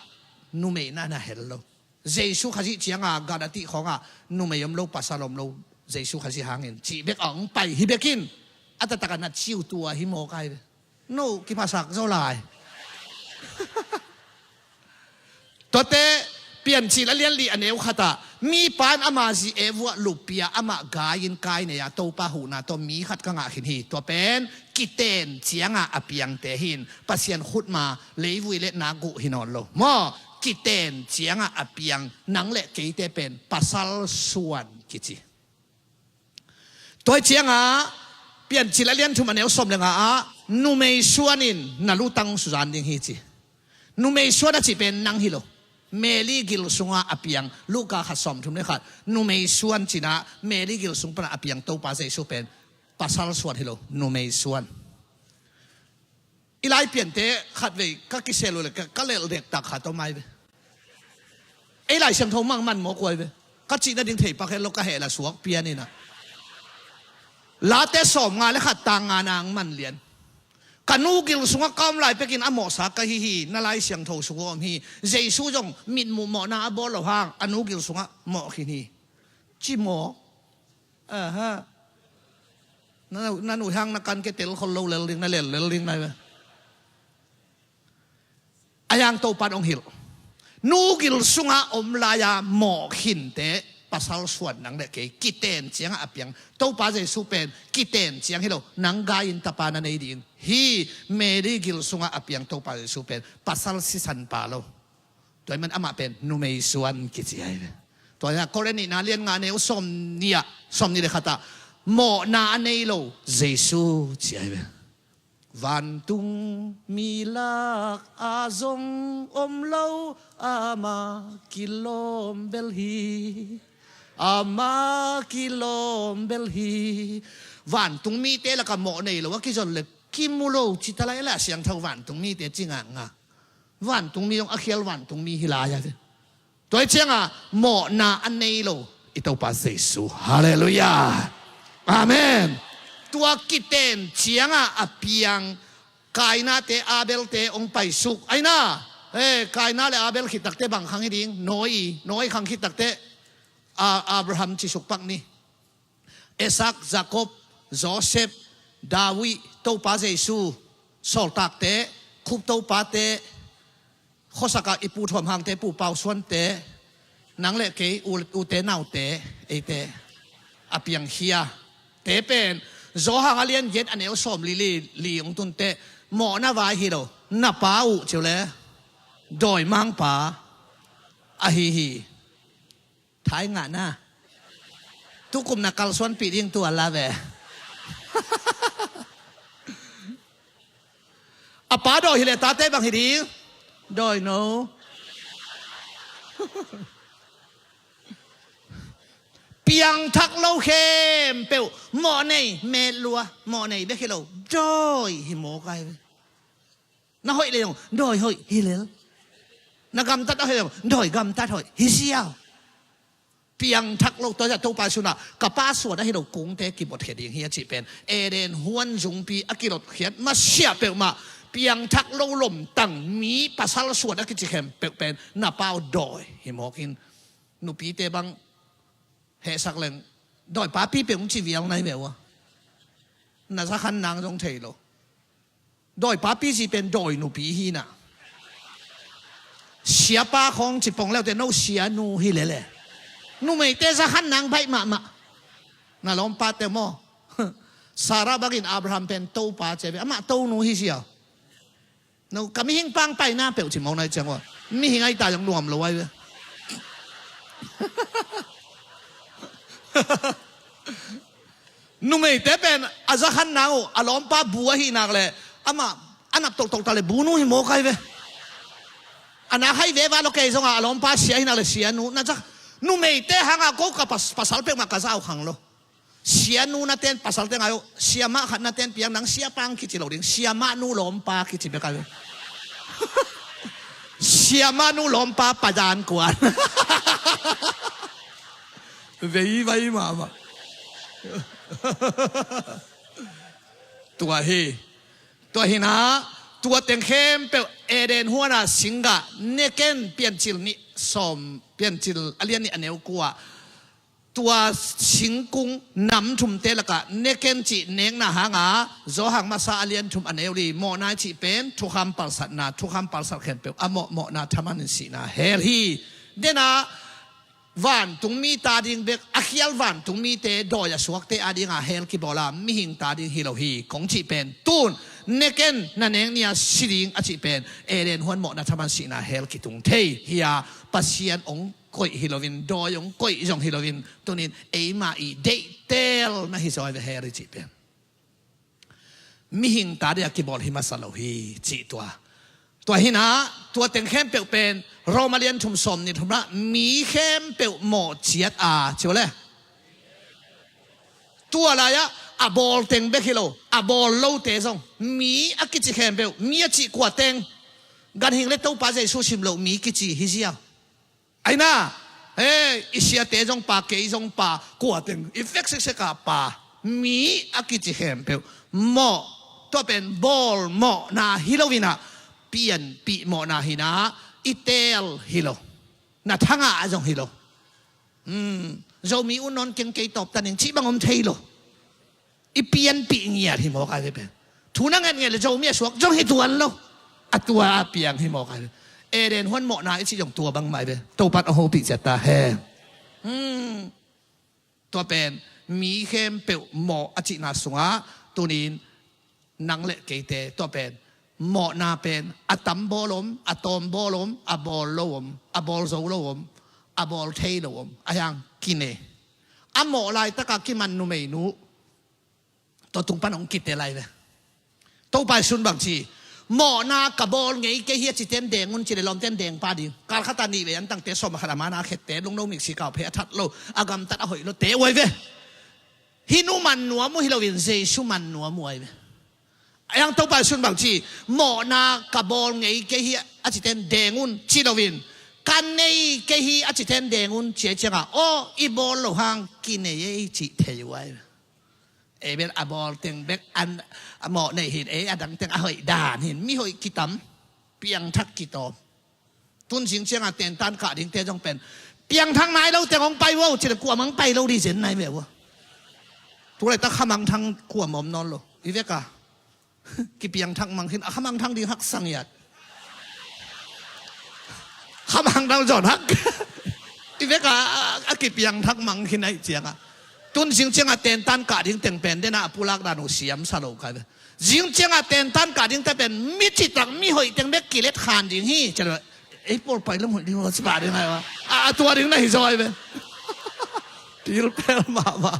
numei na na hel lo. Jesu Khazih cianga gan a tih khawngah numei om lo pasal om lo Jesu Khazih hangin cih bek a hong pai hi bekin a taktakah na ciu tua hi mawk ai ve. No kiphasak zaw lai. Tuate Piancil a lianlih a neu khatah mipa in ama zi e vuah luppia amah gai-in kai nei-a Topa huhna tawh mi khat ka ngah khin hi. Tua pen kiten cianga a piangte hin Pasian khutma leivui le nak guh hi nawn lo maw? Kiten cianga a piang nang le keite pen pasal suan kici. Tua hi cianga Piancil a lian thum a neu sawm le nga ah numei suanin na lutang suzan ding hi ci. Numei suan a cih pen nang hi lo. Mary gil sungah a piang, Luka khat sawmthum le khat, numei suan cih na, Mary gil sung panah a piang Topa Jesu pen pasal suan hi lo, numei suan. I Lai Piante khatvei ka kisel uh le ka, ka lelh dektak khat om ai ve. Ei Lai Siangtho mangman mawk uh ai ve. Ka cihna ding thei pak het lo, ka heh la suak pian inah. Late sawmnga le khat tang nga nang man lian. Ka nu gil sungah ka om lai pekin a mawhsa ka hi hi, na Lai Siangtho sung uh om hi. Jesu zong mitmuh mawhna a bawl lo hang a nu gil sungah mawh khin hi. Ci mawk. Aha. Na, na nuihang na kan ke tel khol lo lel ding, na lel lel ding na. A yang Topan ong hilh. Nu gil sungah om lai-a mawh khinte pasal suan nang le kei kiten ciangah a piang Topa Jesu pen kiten ciang hi lo, nang gai-in tapa na nei ding hi. Mary gil sungah a piang Topa Jesu pen pasal sisan pa lo. Tua hi man amah pen numei suan kici ai ve. Tua hi a Korin nihna lian nga neu sawm nih ah, sawm nih le khatah mawhna a nei lo Jesu ci ai ve. Vantung mi lak a zong om lo, ama kilawm bel hi. Ama kilawm bel hi. Vantung mite lakah mawh nei lo a kizon le kimu lo cita lai la siangtho vantung mite ci ngakngak. Vantung mi zong a khial vantung mi hi lai a ve. Tua hi ciangah mawhna a nei lo i Topa Jesu. Halleluiah. Amen. Tua kiten ciangah a piang Kaina te Abel te ong paisuk aina. Eh, Kaina le Abel khit takte bang khang hi ding? Noi, Noi khang khit takte, ah, Abraham cisuk pak ni. Isak, Jakob, Joseph, David, Topa Jesu, sawltakte, khup topate, khuasakah i pu thuam hangte, pu pau suante, nang le kei, u, ute naute, eite, a piangkhia. Te pen, Johan a lian giat a neu sawm li li, li ong tunte, mawhna vai hi lo, na pa uh ciu le, dawimangpa, ahi hi. Thai ngahna. Tukum na kalsuanpih ding tua la ve. A pa dawi hi le tate bang hi ding? Dawi no. Piangthak lo khempeuh mawh nei, met lua, mawh nei bek hi lo. Dawi hi mawk ai ve. Na hoih le zong dawi hoih hi lel. Na gamtat a hoih le zong dawi gamtat hoih hi siau. Piangthak lo tua zah Topa sunah ka pa suan ahi lo kungte kibotkhia ding hi a cih pen Eden huan zungpi a kilotkhiat masiah peuhmah piangthak lo lomtang mi pasal suan a kici khempeuh pen na pau dawi hi mawkin nupite bang hehsak leng dawi papi peuh ci vial nai veu a na zakhan nang zong thei lo. Dawi papi ci pen dawi nupi hi na. Siapa khawng ci pong leute no sianu hi lele. Numeite zakhan nang baih mahmah. Na lawmpate maw? Sarah bangin Abraham pen topa ci ve. Amah tonu hi sia. No, ka mihing pang paina peuh ci mawk nai ciang ua. Mihing ai ta zong nuam lo ai ve. Numeite pen a zakhan nang uh a lawmpa bu ahi nak le amah a nap toltol ta le bunu hi mawk ai ve. A nak hai ve va lo kei zongah a lawmpa sia ahi nak le sianu na zak. Numeite hangah ko ka pas, pasal peuhmah ka zau khang lo. Sianu na ten pasal te ngai uh siamah khat na ten piang nang siapang kici lo ding siamah nu lawmpa kici bek ai ve. Siamah nu lawmpa padan kuan. Vei vai mahmah. Tua hi. Tua hinah tua teng khempeuh Eden huana singgah neken piancil nih sawm piancil a lian nih a neu kua. Tua singkung nam thumte lakah neken cih nekna hanga Johan masa a lian thum a neu li mawhna i cih pen thukham palsatna thukham palsat khempeuh a mawhmawhna thaman in sihna hell hi. Denah vantung mi ta ding bek a khial vantung mite dawi a suakte a dinga hell kibawla mihing ta ding hi lo hi kong cih pen tun neken na nek nia si ding a cih pen Eden huan mawhna thaman sihna hell kitung thei hi a Pasian ong koih hi loin dawi ong koih zong hi loin tunin eima i deihtel na hi zawi ve hell i cih pen. Mihing ta dia kibawl hi masa lo hi cih tua. Tua hinah tua teng khempeuh pen Roma lian thum sawm nih thumna, mi khempeuh mawh ciat a, ci uh le. Tua lai-ah a bawl teng bek hi lo, a bawl lote zong, mi a kici khempeuh, mi a cih kua teng, ganhing le Topa Jesu sim loh mi kici hi zia. Aina, he, i siate zong pa, kei zong pa, kua teng i vek seksek a pa, mi a kici khempeuh mawh, tua pen bawl mawhna hi lo in ah, pianpih mawhna hi in ah, i teel hi lo. Na thangah a zong hi lo. Hmm, Zomi un nawn keng, kei tawp ta ning cih bang om thei lo. I pianpih ngiat hi mawk ai ve pen. Thu na nget nget le Zomi a suak zong hi tuan lo. A tua a piang hi mawk ai ve. Eden huan mawhna i cih zong tua bang mah ai ve. Topan a hopih ciat ta hen. Hmm. Tua pen mi khempeuh mawh a cihna sungah tunin nang le keite tua pen mawhna pen a tam bawl om, a tawm bawl om, a bawl lo om, a bawl zo lo om, a bawl thei lo om, a hiang kine. A mawh laitakah kiman numeinu tua tung pan hong kite lai ve. Topa i sun bang ci, mawhna ka bawl ngei kei hi a citen deng un ci le lawmten deng pa ding. Kal khat a nih vei an tangte sawm a khat a mana khette lungno miksi kau phei a that lo, a gamtat a hoih lo te uai ve. Hih nu man nuam uh hi loin Jesu man nuam uh ai ve. A hiang Topa i sun bang ci, mawhna ka bawl ngei kei hi a citen deng un ci loin, ka nei kei hi a citen deng un ci ai ciangah, aw, i bawl lo hang kinei ei cih thei uh ai ve. Ei bel a bawl teng bek an a mawh nei hin, ei a dang teng a hoih dan hin, mi hoih kitam, piangthak kitawm. Tun zing ciangah tentan kah dingte zong pen piangthak nai lo teng hong pai uh ci le kuamah hong pai lo ding zen nai ve uh. Tu laitak khamangthang kuamah om nawn lo. I vek a kipiangthak mang khin a khamangthang ding haksa ngiat. Khamangthang zawn hak. I vek a, a kipiangthak mang khin ai ciangah. Tun zing ciangah tentan kah ding teng pen dena a pulak dan uh siam sa lo kai ve. Zing ciangah tentan kah dingte pen mi citak mi hoih teng bek kilet khan ding hi. Cian ei pawl pai lam hoih ding lo ci pah ding hai wa. A, a tua ding na hi zaw ai ve. Til pel mahmah.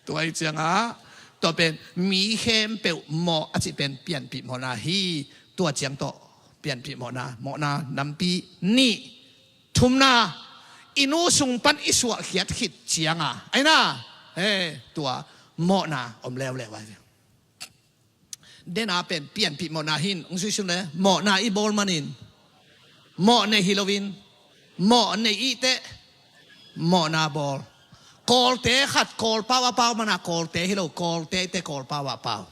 Tua hi ciangah tua pen mi khempeuh mawh a cih pen pianpih mawhna hi. Tua ciang tawh pianpih mawhna, mawhna nampi nih. Thumna, i nu sung pan i suahkhiat khit cianga aina, he, tua mawhna om leuleu ai ve. Dena pen pianpih mawhna hin, ung suisun le mawhna i bawl manin mawh nei hi loin, mawh nei ihteh mawhna bawl. Kawlte khat Kawlpau a pau mana Kawlte hi lo, Kawlte ihteh Kawlpau a pau.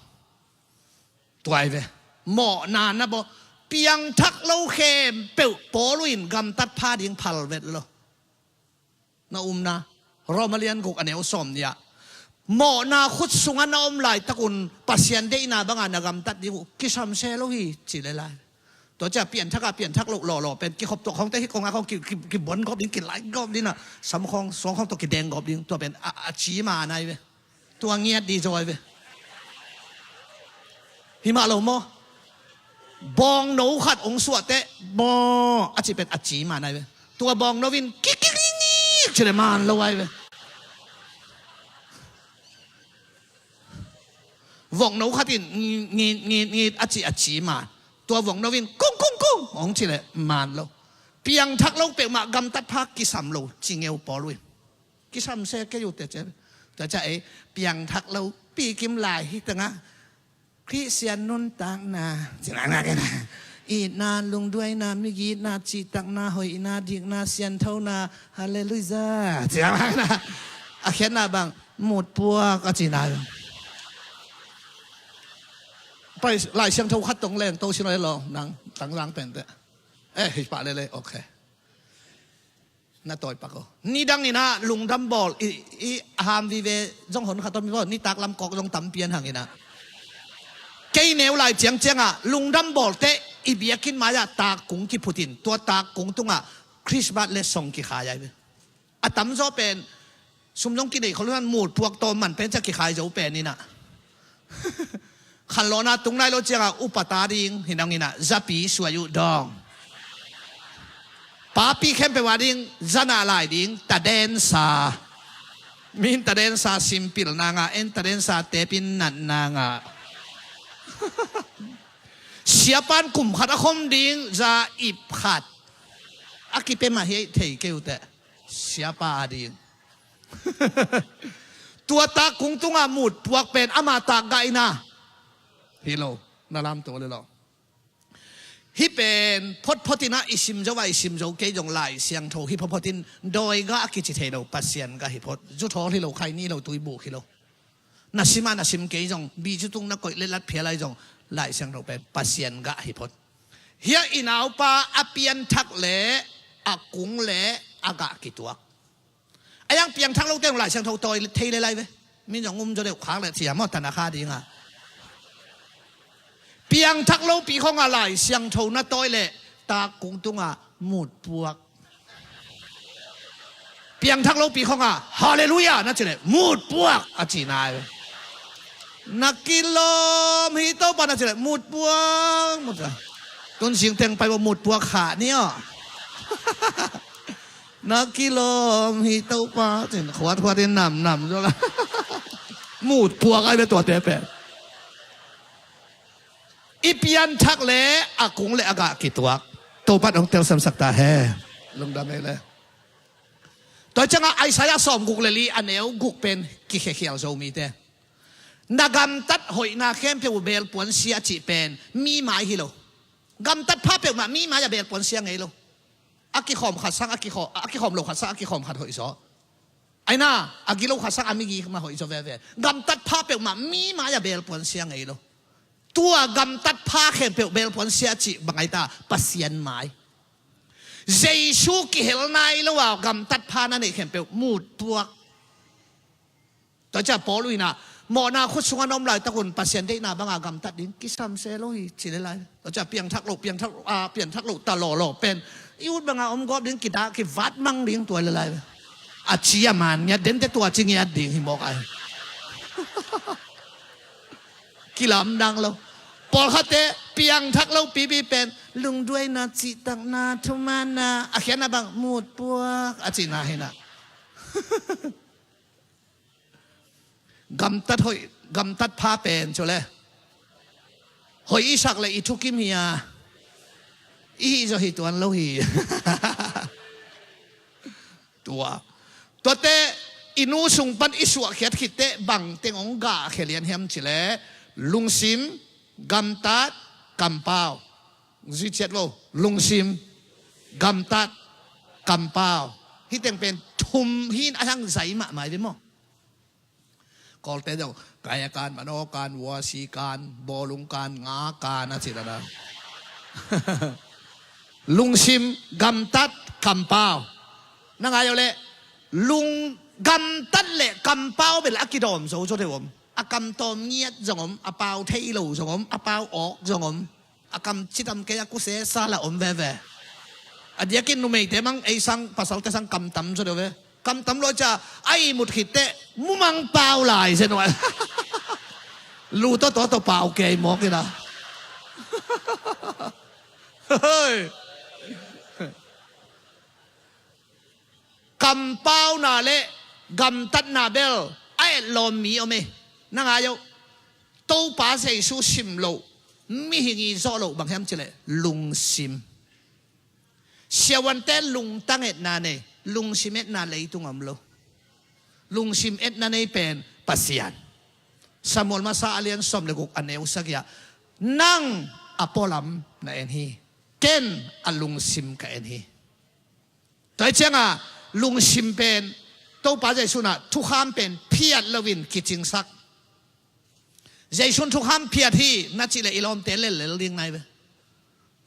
Tuai ve. Mawhna na bawl, piangthak lo khempeuh Paul in gamtat pha ding phal vet lo. Na umna Roma lian guk a neu sawm nih ah mawhna khut sungah na om laitakun Pasian deihna banga na gamtat ding uh kisam se lo hi ci le lai. Tua cia pianthak a pianthak loh lawlaw pen kikhop tuak khawngte hi kong a khawng ki, ki, kibon gawp ding, kilai gawp ding a sam khawng suang khawng tawh kideng gawp ding, tua pen a, a ci ma nai ve. Tua ngiat di zaw ai ve. Hi mah lo maw? Bawngno khat ong suah teh baw a ci pen a ci man ai ve. Tua bawngno in kikikikik ci le man lo ai ve. Vokno khat in ngit ngit ngit ngit a ci a ci man. Tua vokno in kung kung kung ong ci le man lo. Piangthak lo peuhmah gamtat pha kisam lo ci ngeu pawl uh in. Kisam se kei uh teh cia. Tua cia ei piangthak lo pikim lai hi tengah Khristian nuntakna, itna, lungduaina, migitna, cihtakna, hoihna, dikna, sianthona, halleluia. A khiatna bang mutpuak a cina. Pai Lai Siangtho khat tong leng to sino lo nang tangzang pente. Eh, hi pah lele, okay. Na tawi pak o. Nidang inah lungdam bawl i, i a ham vive zong hon khat om i bawl, nitak lam kawk zong tam pian hang inah. Kei neu lai ciangciangah lungdam bawl teh i biakinn mai-ah takkung kiphutin, tua takkung tungah Christmas le song kikhai ai ve. A tamzaw pen sum zong kinei khol huan mutpuak tawm man pen cia kikhai zo pen inah. Khanlawhna tung nai lo ciangah upa ta ding hi nang inah zapi suai uh dawng. Papi khempeuh a ding zanah lai ding tadensa. Min tadensa simpil nangah en tadensa tepin nat nangah. Siapan kum khat a khom ding za ip khat a kipia mah hi thei kei uh teh. Siapa a ding. Tua tak kung tungah mut puak pen ama tak gah ina. Hi lo, na lamto le lo. Hih pen photphot ina i sim zo a i sim zo kei zong Lai Siangtho hi photphot in dawi gah a kici thei lo, Pasian gah hi phot. Zuthawl hi lo, khaini lo, tuibuk hi lo. Na sim a na sim kei zong, bi cu tung na koih le lat phial ai zong, Lai Siangtho pen Pasian gah hi phot. Hia i naupa a pianthak le a kung le a gah kituak. A yang piangthak lo teng Lai Siangtho tawi thei le lai ve. Min zong um zaw deuh khak le cia maw tana kha dinga. Piangthak lo pi khonga Lai Siangtho na tawi le tak kung tunga mut puak. Piangthak lo pi khonga Halleluiah na ci le mut puak a ci nai. Na kilawm hi Topa na ci le mut puak, mut puak. Tun sing teng pai bo mut puak kha ni aw. Na kilawm hi Topa cin khuat khuat in nam nam zo la. Mut puak ai be tuate pen. I pianthak le a kung le a gah kituak. Topa dong tel samsak ta he. Lungdam ei le. Tua cianga Isaiah sawm guk le li a neu guk pen kikhekhial zo mite. Na gamtat hoihna khempeuh uh belpuan sia cih pen mi mai hi lo. Gamtat pha peuhmah mi mai a belpuan sia ngei lo. A kikhawm khat sang a kikhawm, a kikhawm lo khat sang a kikhawm khat hoih zaw. Aina a gilo khat sang a migi mah hoih zaw veve. Gamtat pha peuhmah mi mai a belpuan sia ngei lo. Tua gamtat pha khempeuh belpuan sia cih bang ai ta Pasian mai. Jesu kihel nai lo a gamtat pha na neih khempeuh mut puak. Tua cia Paul uh inah mawhna khut sungah na om laitak un Pasian deihna banga gamtat ding kisam se lo hi ci le lai. Tua cia piangthak lo, piangthak lo, a piangthak lo ta lawlaw pen i ut banga om gawp ding kidah kivat mang ding tua le lai. A ci a man ngiat dente tua ci ngiat ding hi mawk ai. Kilamdang lo. Pawlkhatte piangthak lo pipi pen lungduaina, cihtakna, thumaanna a khiatna bang mut puak a cihna hinah. Gamtat hoih, gamtat pha pen cu le hoih i sak le i thukim hi a i hih zaw hi tuan lo hi. Tua tuate i nu sung pan i suahkhiat khitte bang teng hong gah khia lian hiam ci le lungsim, gamtat, kampau. Zui ciat lo, lungsim, gamtat, kampau. Hih teng pen thum hin a hang zai mahmah i ve maw? Kawlte zong kaya kan, mano kan, wasi kan, bawlung kan, nga kan a ci dana. Lungsim, gamtat, kampau. Na ngai uh le lung gamtat le kampau bel a kidawm zo zo deuh om. A kamtawm ngiat zong om, a pau thei lo zong om, a pau awk zong om. A kam citam kei a kuse sala om veve. A diakin numeite mang ei sang pasalte sang kamtam zo deuh ve. Kamtam lo cia a i mut khitte mumang pau lai zen uh. Lu tawtaw tawh pau kei mawk ina. Kampauna le gamtatna bel a etlawm mi om e. Na ngai uh. Topa Jesu sim loh, mihing i zawh loh bang hiam cileh lungsim. Siavuante lungtang etna nei, lungsim etna leitung om lo. Lungsim etna nei pen Pasian. Samuel masa a lian sawm le guk a neu sagih ah, nang a pualam na en hi, ken a lungsim ka en hi. Tua hi cianga lungsim pen Topa Jesu na thukham pen phiat loin kicingsak. Jesu thukham phiat hi na cihleh i lawmte lellel ding nai ve.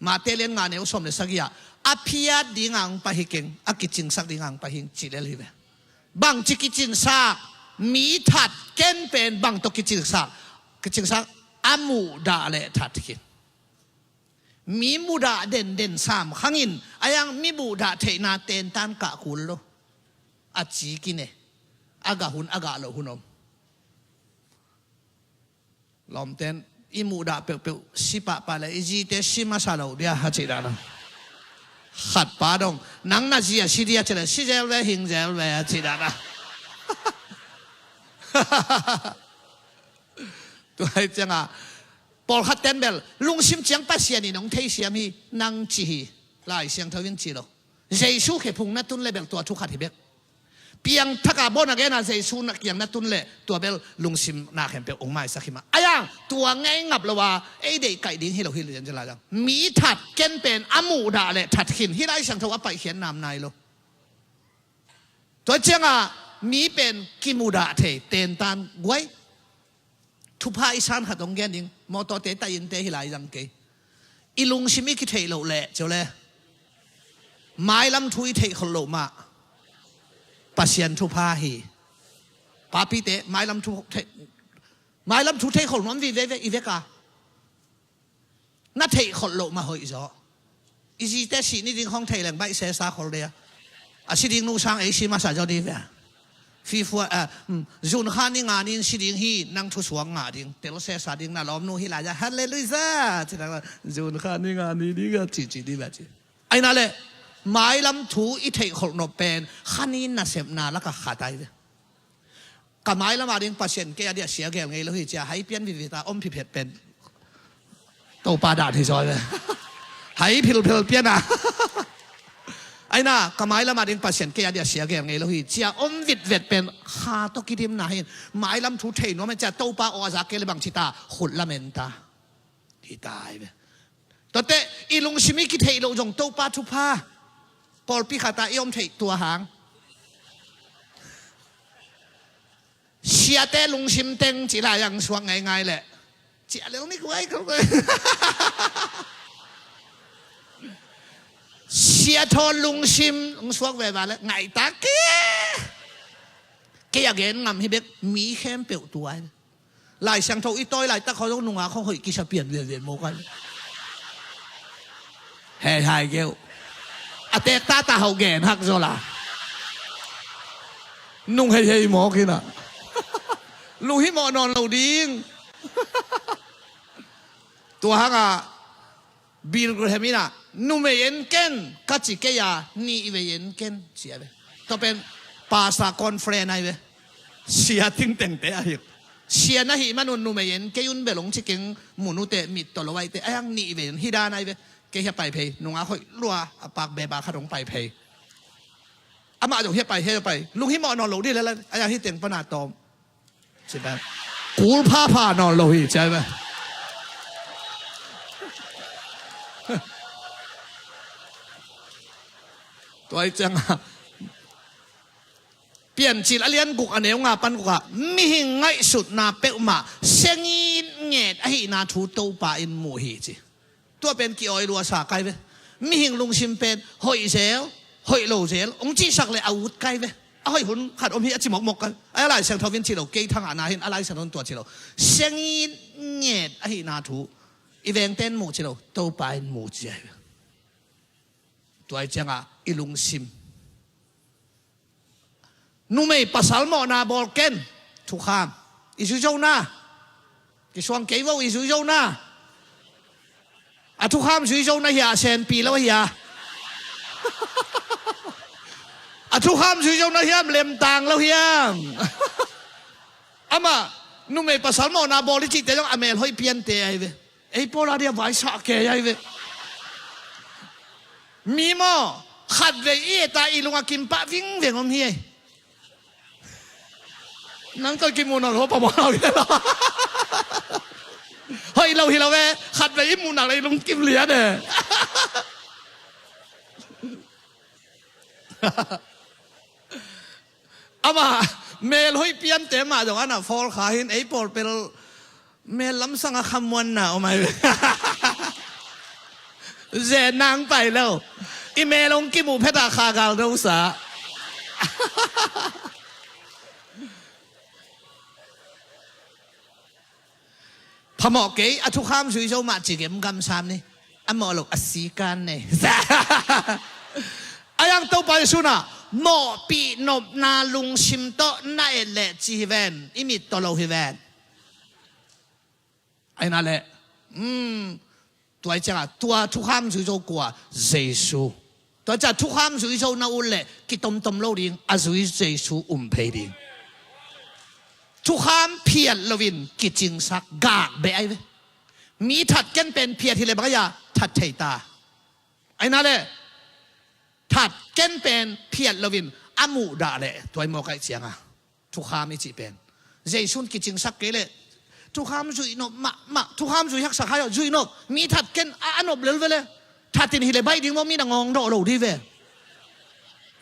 Mate lian nga neu sawm le sagih ah, a phiat dinga hong pai hi keng, a kicingsak dinga hong pai hi cihlel hi ve. Bangci kicingsak, mi that ken pen bang tawh kicingsak, kicingsak a muhdah le that khin. Mi muhdah denden sam khangin a yang mi muhdah theihna tentan kah kul lo. A ci kine, a gah hun a gah loh hun om. Lawmten i muhdah peuhpeuh si pahpah le i zite si masa lo dia a cih dana. Khatpa dong nang na zi a si dia cih le si zel ve hing zel ve a cih dana. Tua hi cianga Pawlkhat ten bel lungsim ciang Pasian in hong theisiam hi, nang ci hi. Lai Siangtho in ci lo. Jesu khephung na tun le bel tua thu khat hi bek. Piangthak a bawn a gen a Jesu na kiang na tun le tua bel lungsim na khempeuh hong maisak hi mah. Ayang tua ngei ngap lo a ei deih kaih ding hi lo hi lian zela zang. Mi that ken pen a muhdah le that khin hi. Lai Siangtho a paihkhiat nam nai lo. Tua ciangah mi pen kimudah thei tentan guai. Thupha i san khat hong gen ding, mawtawte taihinte hi lai zang kei. I lungsim i kitheih loh leh cio le mailam thu i theih kholh loh mah Pasian thupha hi. Papite mailam thu theih, mailam thu theih kholh nuam vive ve i veka. Na theih kholh loh mah hoih zaw. I zite sih ni ding khong thei leng baih sesa khol dia. A si ding nu sang ei si masa zaw di ve. Fifua, ah, um, zun kha ni nga ni in si ding hi, nang thusuak ngah ding tel sesa ding na lawmnu hi lai za. Halleluia. Ci nang zun kha ni nga ni ding a ci ci di ve ci. Aina le mailam thu i theih kholh nop pen kha ni nasepna laka khat ai ve. Ka mailam a ding Pasian kei a dia sia gel ngei lo hi cia hai pian vivita om phiphet pen Topa dan hi zaw ve. Hai philphel pian a. Aina ka mailam a ding Pasian kei a dia sia gel ngei lo hi cia om vitvet pen kha tawh kidimna hin mailam thu thei nuam en cia Topa aw a za kei le bang cita khut lamen ta. Hi tai ve. Tuate i lungsim i kitheih loh zong Topa thupha. Pawlpi khata i om theih tua hang. Siate lungsim teng ci lai ang suak ngaingai leh. Cia lel ni kuai ko. Sia thaw lungsim hong suak veva leh ngaitak kei. Kei a gen ngam hi bek mi khempeuh tuai. Lai Siangtho i tawi laitak khaw zong nungak khaw hoih kisa pian vianvian mawk a. Hei hai keuh. A tek tata hauh gen hak zaw la. Nung hei hei mawk hi na. Lunghimawh nawn lo ding. Tua hangah Billy Graham in ah, numei en ken ka ci kei a, nih vei en ken ci a ve. Tua pen pastor conference ai ve. Sia tingtengte ahi. Sia na hih manun numei en kei un bel hong ci keng mun ute mit tawh lo aite. Ai ang nih vei en hi dan ai ve. Kei hia pai phei. Nungak hoih lua a pak beba khat hong pai phei. Amah zong hia pai, hia pai. Lunghimawh nawn lo dih leh lai. Ai ang hi teng pana tawm. Ci pen kul phapha nawn lo hi ci ai ve. Tua i ciangah Piancil a lian guk a neu nga pan gukah mihing ngaihsutna peuhmah sengin nget ahihna thu Topa in muh hi ci. Tua pen ki-awi luasa kai ve. Mihing lungsim pen hoih zel, hoih lo zel hong cihsak le a ut kai ve. A hoih hun khat om hi a ci mokmok kai. A Lai Siangtho in ci lo, kei thangahna hin a Lai Siangtho in tua ci lo. Sengin nget ahihna thu i vengte in muh ci lo, Topa in muh ci ai ve. Tua i ciangah i lungsim Numei pasal mawhna bawl ken. Thukham i zui zo na. Kisuang kei vo i zui zo na. A thukham zui zo na hia, a senpi lo hia? A thukham zui zo na hiam, lemtang lo hiam? Amah numei pasal mawhna bawl i cihte zong a melhoih piante ai ve. Ei pawl a dia vaisah kei ai ve. Mi maw, khatvei i et a i lung a kimpah vingveng om hi ei. Nang tawh kimuh nak lo pa maw lo hi lo. Hoih lo hi lo ve. Khatvei i muh nak le i lungkim lian e. Amah melhoih piante mah zong ana fawl kha hin ei pawl pel mel lamsang a khamuanna om ai ve. Zen nang pai lo. I mel hong kimuh phet a kha gal dosa. Phamawh kei, a thukham zui zo mah ci gemgam sam ni. A mawh lo a sikan nei. A yang Topa Jesu na mawhpih nopna lungsim tawh na et leh ci hi ven, i mit tawh lo hi ven. Aina leh, um, tua i ciangah tua thukham zui zo kua? Jesu. Tua ciah thukham zui zo na ut leh kitomtom lo ding, a zui Jesu um phei ding. Thukham phiat loin kicingsak gak beh ai ve. Mi that ken pen phiat hi le bang a, that thei ta. Aina le that ken pen phiat loin a muhdah le tua i mawk aih cianga thukham i cih pen Jesu'n kicingsak kei le thukham zuih nop mahmah, thukham zui haksak hai aw, zuih nop. Mi that ken a, a nop lel ve le. That in hi le baih ding maw, mi na ngawng dawh lo di ve.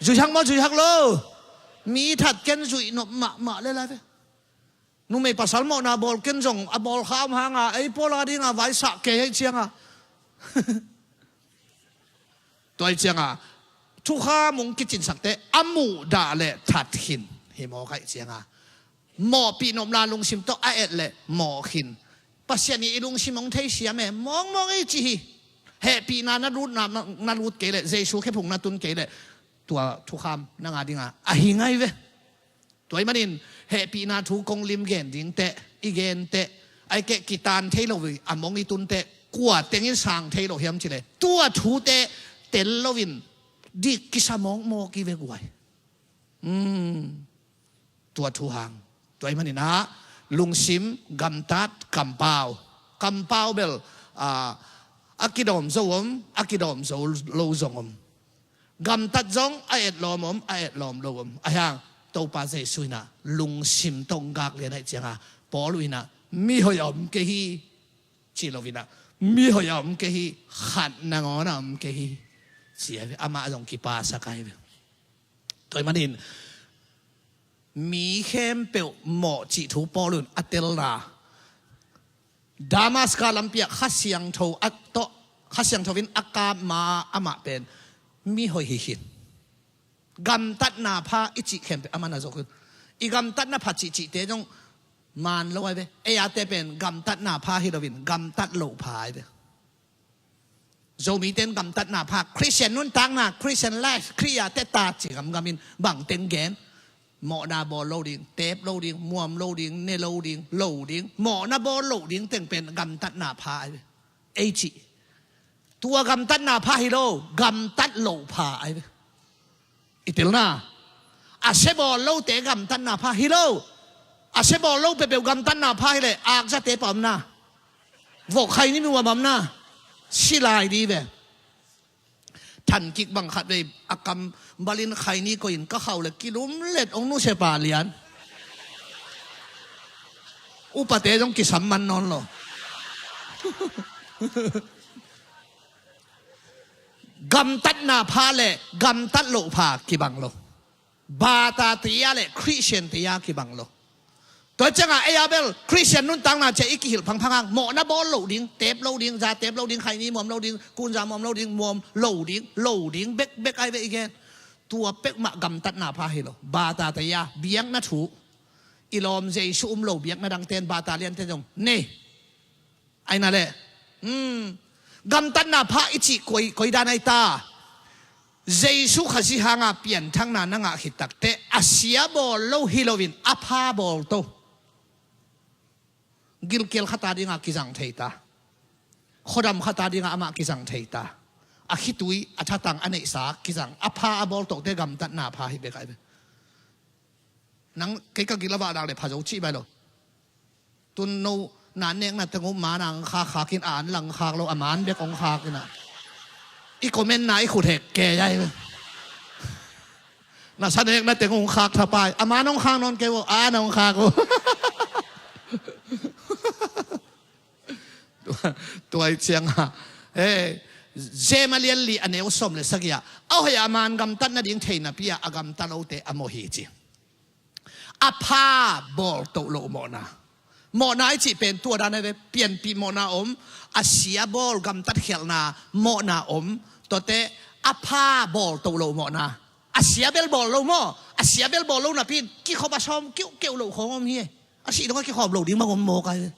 Zui hak maw, zui hak lo. Mi that ken zuih nop mahmah le lai ve. Numei pasal mawhna bawl ken zong a bawl kha om hanga ei pawl a dinga vaisah kei aih cianga tua aih cianga thukham hong kicinsakte a muhdah le that khin hi mawk aih cianga mawhpih nopna lungsim tawh a et le mawh khin. Pasian i lungsim hong theisiam e, mawkmawk ei ci hi. Hehpihna na lut, na, na lut kei le Jesu khephung na tun kei le tua thukham nanga dinga a hi ngai ve. Tua ahih manin hehpihna thu kong lim gen ding teh, i gen teh, aih keh kitan thei lo hi, a mong i tun teh, kua tengin sang thei lo hiam cih le tua thute tel loin dik kisa mawkmawk i ve guai. Tua thu hang. Tua ahih manin ah lungsim, gamtat, kampau. Kampau bel a, a kidawm zo om, a kidawm zo lo zong om. Gamtat zong a etlawm om, a etlawm lo om. Ahi hang Topa Jesu in ah lungsim tawh hong gak lian aih cianga Paul in ah mihoih a om kei hi ci loin ah mihoih a om kei hi, khat nangawn a om kei hi ci ahi ve. Amah zong kipasak ahi ve. Tua ahih manin mi khempeuh mawh cih thu Paul in a telna Damaska lampi ah Kha Siangtho a tawh, Kha Siangtho in a kap ma amah pen mihoih hi khin. Gamtatna pha i cih khempeuh amah na zok hun. I gamtatna pha cihcihte zong maan lo ahi ve. Ei ate pen gamtatna pha hi loin gamtat loh pha ahi ve. Zomite in gamtatna pha, Christian nuntakna, Christian life, Khrih a teta ci gamgam in bang teng gen. Mawhna bawl lo ding, tep lo ding, muam lo ding, ne lo ding, lo ding, mawhna bawl lo ding teng pen gamtatna pha ahi ve. Ei cih tua gamtatna pha hi lo, gamtat loh pha ahi ve. I telna a sia bawl lote gamtatna pha hi lo. A sia bawl lo peuhpeuh gamtatna pha hi le akzate pah omna, vok khaini muam omna, si lai di ve. Than kik bang khat vei a kam balin khaini koih in ka khauh le kilum let hong nusia pah lian. Upate zong kisam man nawn lo. Gamtatna pha le gamtat loh pha kibang lo. Bata te a le Christian te a kibang lo. Tua cianga ei a bel Christian nuntakna cia i kihilh phangphang hang mawhna bawl lo ding, tep lo ding, za tep lo ding, khaini muam lo ding, kunza muam lo ding, muam lo ding, lo ding bekbek ahi ve i gen. Tua pek mah gamtatna pha hi lo. Bata te a biakna thu i lawm Jesu um lo biakna dangten bata liante zong nei. Aina le gamtatna pha i cih koi, koi dan ahi ta. Jesu Khazih hanga pianthakna na ngah khit takteh a sia bawl lo hi loin a pha bawl to. Gilkial khata dinga kizang thei ta. Khuadam khata dinga amah kizang thei ta. A khitui, a thatang, a neihsa kizang, a pha a bawl tote gamtatna pha hi bek ahi ve. Nang kei ka gil a vah dak le pha zo cih bai lo. Tun no na nekna teng uh man a ang khak khak in, an lang khak lo, a man bek ong khak in a. I comment na i khut hek kei ai. Na sa nekna teng ong khak thapai, a man ong khak nawn kei uh, an ong khak uh. Tua i cianga, eh, Jem a lian li a neu sawm le sagih ah, a hoih a man gamtat nading thei napi ah a gamta lote a mawh hi ci. A pha bawl toh loh mawhna. Mawhna i cih pen tua dan ahi ve, pianpih mawhna om, a sia bawl gamtat khialhna mawhna om, tuate a pha bawl toh loh mawhna. A sia bel bawl lo maw, a sia bel bawl lo napi in kikhop a sawm kiuhkeuh loh khawng om hi. A sih dong a kikhawm lo ding bang om mawk ahi ve.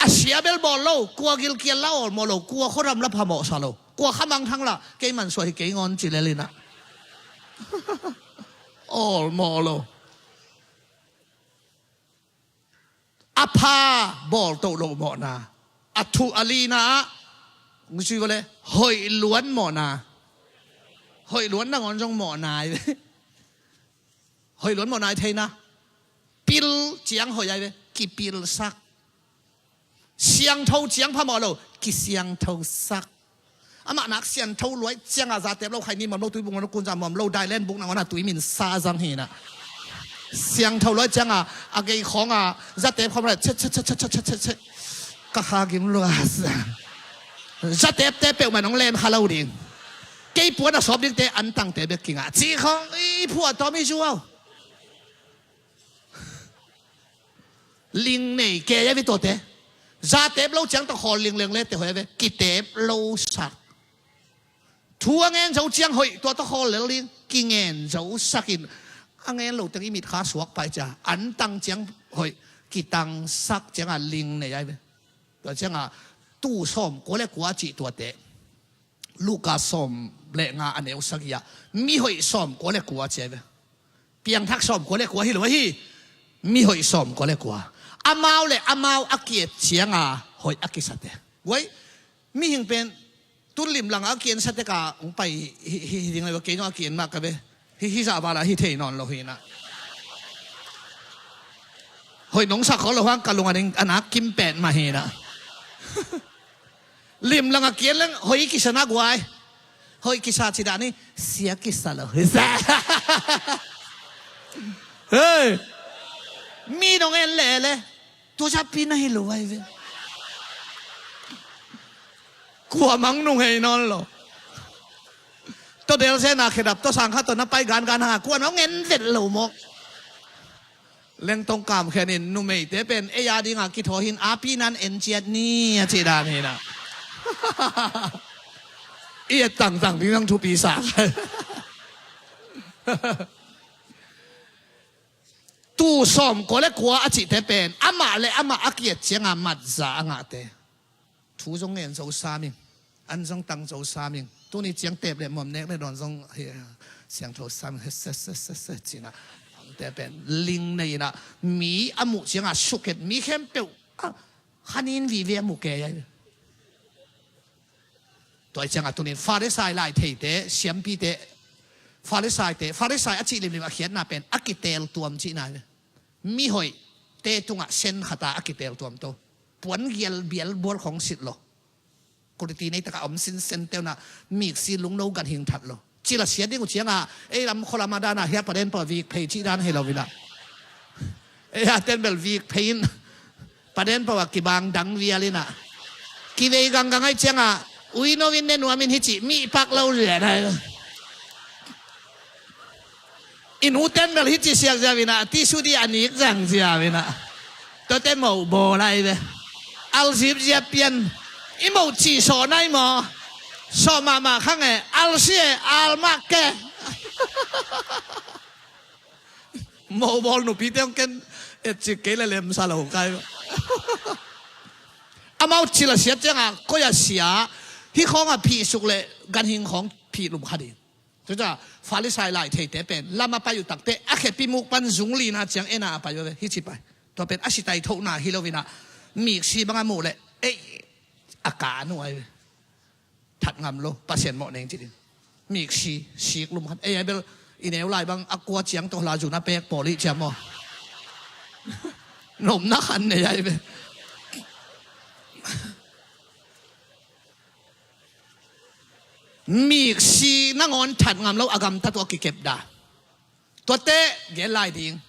A sia bel bawl lo, kua gilkial la awlmawh lo, kua khuadam la phamawhsa lo, kua khamangthang la kei mansuah hi kei ngawn ci lel in ah awlmawh lo. A pha bawl toh loh mawhna. A thu a lina ah hong zui vawle, hoih luan mawhna. Hoih luan nangawn zong mawhna ahi ve. Hoih luan mawhna i theihna. Pil ciang hoih ahi ve, kipilsak. Siangtho ciang phamawh lo, kisiangtho sak. Amah nak siangtho luai ciangah zatep lo, khaini muam lo, tuibuk muam lo, kunza muam lo, dailen buk nangawn a tui min sa zang hi na. Siangtho luai ciangah a gei khawngah zatep khawm le chet chet chet chet chet chet. Ka kha gim lua. Zatepte peuhmah nong len kha lo ding. Kei puan a sawp dingte antangte bek kingah ci khawng i phuah tawm i zuau. Ling nei kei a ve tuate. Zatep lo ciang tawh khawl lingleng le te hoih a ve, kitep lo sak. Thu a ngen zo ciang hoih tua tawh khawl lel ding, kingen zo sakin. A ngen lo teng i mitkha suak pai cia, antang ciang hoih, kitangsak ciangah ling nei a ve. Tua ciangah tu sawm kua le kua cih tuate. Luka sawm le nga a neu sagih ah mihoih sawm kua le kua ci a ve. Piangthak sawm kua le kua hi lo ahi. Mihoih sawm kua le kua. Amau le amau a ki-et cianga hoih a kisate. Guai, mihing pen tun limlang a ki-en sate ka hong pai hi, hi, hi ding a kei zong a ki-en mah ka ve. Hi, hi zah vala hi thei nawn lo hi na. Hoih nong sak khol lo hang ka lung a ding a nak kim pet mah hi na. Limlang a ki-en leng hoih kisa na guai. Hoih kisa ci dah ni, sia kisa lo. Hei. Mi nong en lele. Tua zapi na hi lo ai ve. Kua mang nung hei nawn lo. Tua del se na khedap tua sang kha tua na pai gan gan hanga kua nong en vet lo mawk. Lengtong kam khenin numeite pen ei a dinga kithaw hin api nan en ciat ni a cih dan hi na. I et tangtang ding nang thupi sa. Tu sawm kua le kua a cihte pen amah le amah a ki-et cianga matza a ngahte. Thu zong ngen zo sam ing. An zong tang zo sam ing. Tuni ciang tep le muam nek le dawn zong hi, siangtho sam ing. He se se se se cina. Te pen ling nei ina mi a muh cianga sukhet mi khempeuh a khanin vive a muh kei ai. Tua ciangah tunin Farisai lai theite, siampite, Farisaite, Farisai a cih limlim a khiatna pen a kiteel tuam cihna hi. Mihoihte tungah sen khata a kiteel tuam to. Puan gial bial bual khong sit lo. Quality nei takah om sinsen teuna miksi lungno ganhing that lo. Cila siat ding uh cianga ei lam khualam a dana hia paden pau vik phei cih dan hi lo ina. Ei a ten bel vik phei in paden pau a kibang dang vial ina. Kivei ganggang ai cianga uino in ne nuam in hi cih mi pak lo lian ai. I nu ten bel hi ci siak ziau ina, ti su di a nik zang ziau ina. Tua te moh bawl ai ve. Al zip ziap pian. I moh ci saw nai maw. Saw mahmah khang e, al si e, al mak ke. Moh bawl nupi te hong ken et cik kei le lem sa lo kai. Amau cil a siat cianga koi a sia. Hi khawng a phih suk le ganhing khawng phih lum kha ding. Cuca Farisai lai theite pen lam a pai uh takte a khepi muk pan zung lina ciang ena a pai uh ve, hi ci pai. Tua pen a sitai thona hi lo ina miksi bang a muh le ei a ka nu ai ve. That ngam lo, Pasian mawh neng ci ding. Miksi sik lum khan ei ai bel i neu lai bang a kua ciang tawh la zun a pek pawl i ciam maw. Nomna khan nei ai ve. Miksi nangawn that ngam lo a gamtat uh a kikep da. Tuate gel lai ding.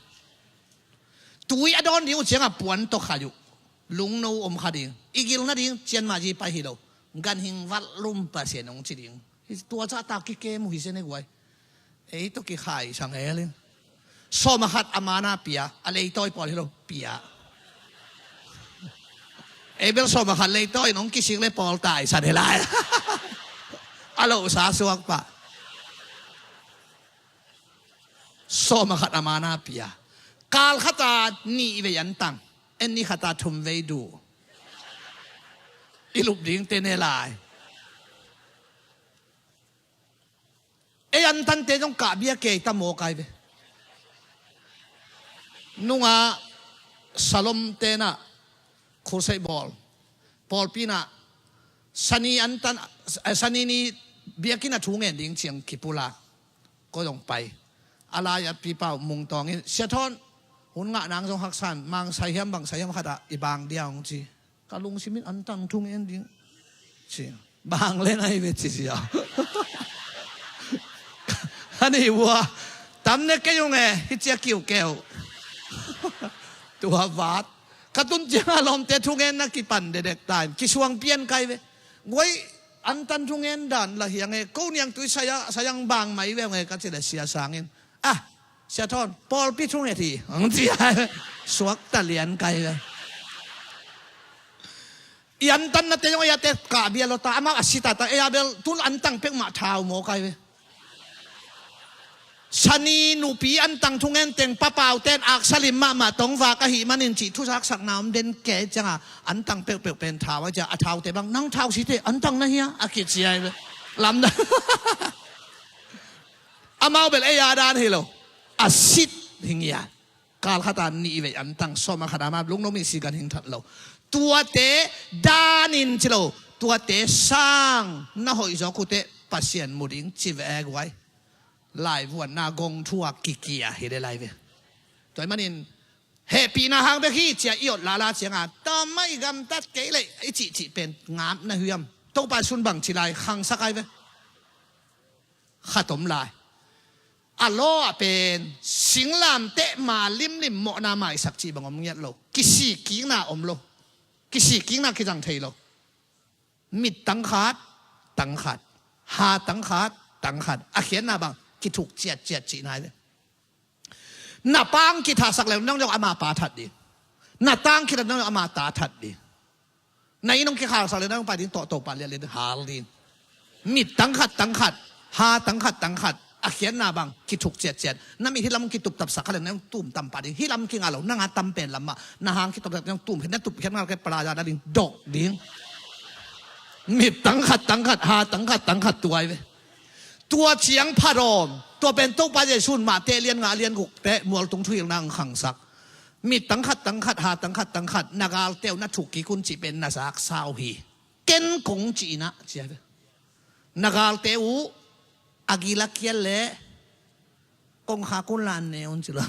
Tui a dawn ding uh cianga puan tawh khai uh. Lungno om kha ding. I gil nading cianmah zi pai hi lo. Ganhing vat lum Pasian hong ci ding. Hi tua cah ta kikem uh hi se ne guai. Ei tawh kikhai sang el in. Sawm a khat a mana pia, a leitawi pawl hi lo pia. Ei bel sawm a khat leitawi in hong kisik le pawl taisan hi lai. A lohsa suak pah. Sawm a khat a mana pia. Kal khata nih vei an tang. En ni khata thum vei duh. I lup ding te ne lai. Ei an tante zong kah bia kei ta maw kai ve. Nunga Salom tena khusei bawl. Pawlpi na sani an tan, eh, sani ni biakinn a thu ngen ding ciang kipula. Ko zong pai. A lai a pipa uh mungtawng in sia thawn hun ngah nang zong haksan mang sai hiam bang sai hiam khata i bang dia hong ci. Ka lungsim in antang thu ngen ding. Ci. Bang leng ahi ve ci sia. Ani ua. Tam ne kei ung e, hi cia kiu keu. Tua vat. Ka tun ciang a lawmte thu ngen na kipan dedek ta in. Kisuang pian kai ve. Guai, antan thu ngen dan la hiang e. Ko niang tui saya, sayang bang mai ve nge ka ci le sia sangin. Ah, sia thon, pawlpi thu nget hi. Ang ci a. Suak ta lian kai ve. I antanna te zong ei a te kah bia lo ta, amau a si ta ta, ei a bel tul antang pek mah thau maw kai ve. Sani nupi antang thungen teng papau ten aksalim mahmah tongvak ahih manin cih thuzaksakna om den ke cianga antang peuhpeuh pen thau a cia a thaute bang nang thau si te antang na hia a kici ai ve. Lamdang. Amau bel ei a dan hi lo. A sit hi ngiat. Kal khata nih vei antang sawm a khata ma lungno mi si ganhing that lo. Tuate danin ci lo. Tuate sang na hoih zawk uh teh Pasian mu ding ci ve guai. Laivuanna gong thu a kikia hi le lai ve. Tua ahih manin hehpihna hang bek hi cia i ot lala cianga tamah i gamtat kei leh i cihcih pen ngap na hiam? Topa sun bang ci lai khangsak ai ve. Khat om lai. A law ah pen singlamteh ma limlim mawhna maisak cih bang om ngiat lo. Kisikkikna om lo. Kisikkikna kizang thei lo. Mit tangkhat, tangkhat. Ha tangkhat, tangkhat. A khiatna bang kithuk ciatciat cihna hi ve. Na pang kithahsak le nong zong ama pa that ding. Na tang kithah nong zong ama ta that ding. Na inn hong kikhaksak le nong pai ding tawh Topa liat le hal ding. Mit tangkhat tangkhat, ha tangkhat tangkhat. A khiatna bang kithuk ciatciat. Na mit hih lam kituptapsak kha le nong tum tam pah ding. Hih lam kinga lo nanga tam pen lam mah. Na hang kituptap nong tum khen na tup khiat ngal khe palaza na ding dok ding. Mit tangkhat tangkhat, ha tangkhat tangkhat tuai ve. Tua ciang phat om. Tua pen Topa Jesu'n Mate lian nga lian guk te mualtung thuhilhna ang khangsak. Mit tangkhat tangkhat, ha tangkhat tangkhat, na galte uh na thuk kik un cih pen na zaksa uh hi. Ken kong cihna cia ve. Na galte uh a gil a kial le kong kha kun la an ne un ci lo.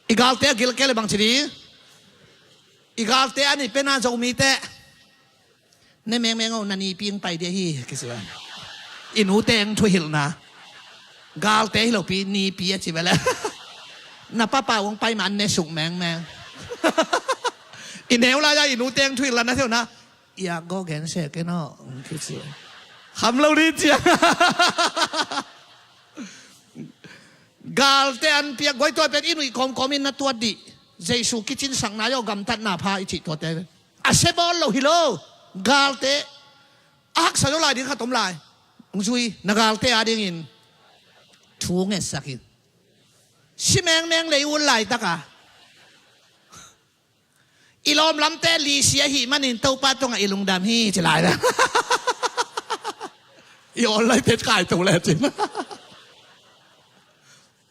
I galte a gil a kial le bang ci ding? I galte a ni pena Zomite. Ne mengmeng o na nipi ang pai dia hi kici va. I nute ang thuhilhna. Galte hi lopi nipi a ci va le. Na papa ang pai ma an ne suk mengmeng. I neu lai a i nute ang thuhilhna na theu na. Ia go gen se ke no kici. Kham lo di cia. Galte an piak guai tua pen i nuih kawmkawm in na tuat dih. Jesu kicinsakna yo gamtatna pha i cih tuate. A se bawl lo hi lo. Galte a haksa zo lai ding khat om lai. Zui na galte a dingin thu ngetsak in. Si mengmeng lei un laitaka i lawm lamte lisi ahih manin Topa tungah i lungdam hi ci lai ve. I online te kai to le cin.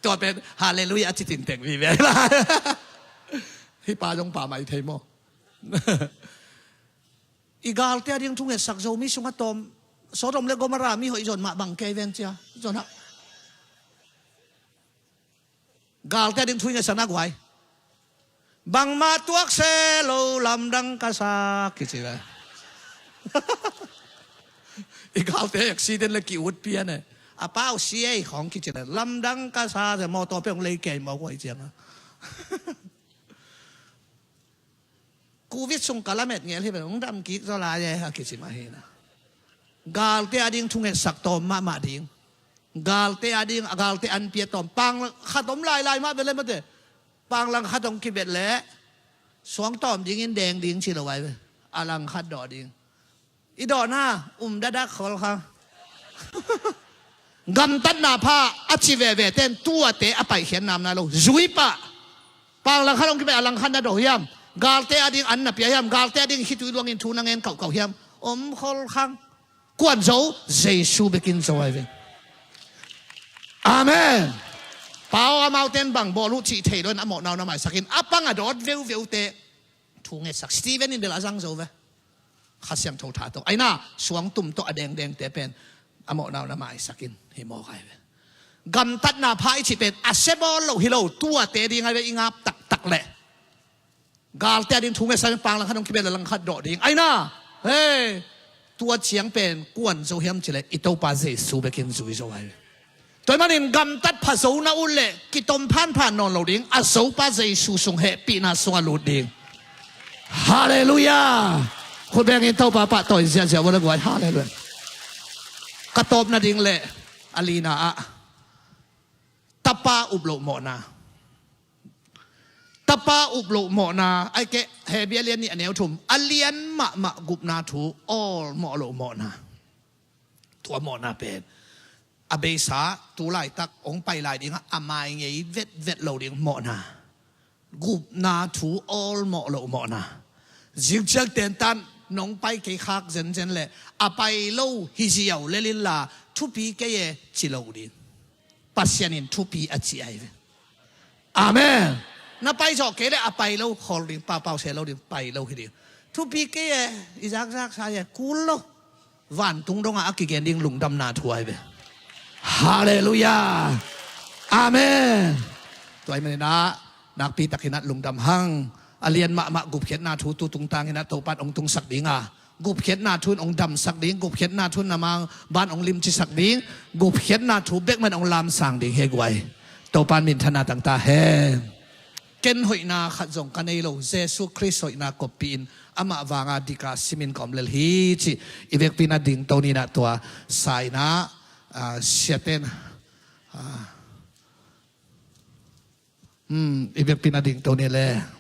Tua pen halleluiah a ci tintek vive lai. Hi pa zong pa mai thei maw? I galte a ding thu ngetsak zo mi sungah tawm Sodom le Gomorrah mi hoih zon mah bang kei ven cia zon hak. Galte a ding thu i ngetsak na guai. Bangmah tuak se lo lamdang ka sa kici ve. I galte accident le ki-ut pian e. A pau si ei khawng kici le lamdang ka sa ze mawtaw pe hong lei kei mawk uai cianga. Covid sung ka lamet ngel hi ve hong dam kik zaw lai e a kici mah hi na. Galte a ding thu ngetsak tawm mahmah ding. Galte a ding a galte an pia tawm pang khat om lailai mah ve le mate. Pang lang khat hong kibet le suang tawm dingin deng ding ci lo ai ve. A lang khat dawh ding. I dawhna um dadak khol kha. Gamtatna pha a ci veve ten tuate a paikhiat nam nai lo. Zui pah. Pang lang khat hong kibet a lang khat na dawh hiam? Galte a ding an na pia hiam? Galte a ding khitui luangin thu na ngen kauhkauh hiam? Om khol khang. Kuan zo, Jesu bekin zo ai ve. Amen. Pau amau ten bang bawl uh cih thei lo in a mawhnau na maisakin a pang a dawt veuveute thu ngetsak. Stephen in bel a zang zo ve. Kha Siangtho tha tawh aina suangtum tawh a dengdengte pen a mawhnau na maisakin hi mawk ai ve. Gamtatna pha i cih pen a se bawl lo hi lo tuate ding ai ve i ngap taktak leh. Galte a ding thu ngetsak in pang langkhat hong kibel a langkhat dawh ding. Aina, hei, tua ciang pen kuan zo hiam cileh i Topa Jesu bekin zui zo ahi. Tua ahih manin gamtat pha zo na ut leh kitom phanphan nawn lo ding, a zopa Jesu sung hehpihna sungah lut ding. Halleluiah. Khut bengin Topa pahtawi ziahziah ua le guai. Halleluiah. Ka tawp nading leh a lina ah tapa up loh mawhna. Tapa up loh mawhna, ai keh, Hebru a lian nih a neu thum, a lian mahmah gupna thu awlmawh loh mawhna. Tua mawhna pen a beisa tu laitak hong pai lai dingah a mai ngei vetvet lo ding mawhna. Gupna thu awlmawh loh mawhna. Zingciang tentan nong pai kei khak zenzen leh a pai lo hi ziau lel inla thupi kei e ci lo ding. Pasian in thupi a ci ahi ve. Amen. Na pai zawh kei leh a pai lo khol ding, paupau se lo ding, pai lo hi ding. Thupi kei e, i zakzak sa e, kul lo. Vantung dongah a kigen ding lungdamna thu ahi ve. Halleluiah. Amen. Tua ahih maninah nakpi takinah lungdam hang. A lian mahmah gupkhiatna thu tu tungtanginah Topan hong tungsak dinga, gupkhiatna thu in hong damsak ding, gupkhiatna thu in na mang ban hong limcisak ding, gupkhiatna thu bekman hong lamsang ding hi guai. Topan minthanna tangta hen. Ken hoihna khat zong ka nei lo, Jesu Khrist hoihna koppih in amah vanga dika simin ka om lel hi cih i vekpi na dingto ninah tua sainah, ah, siaten, ah, hmm, i vekpi na dingto ni le.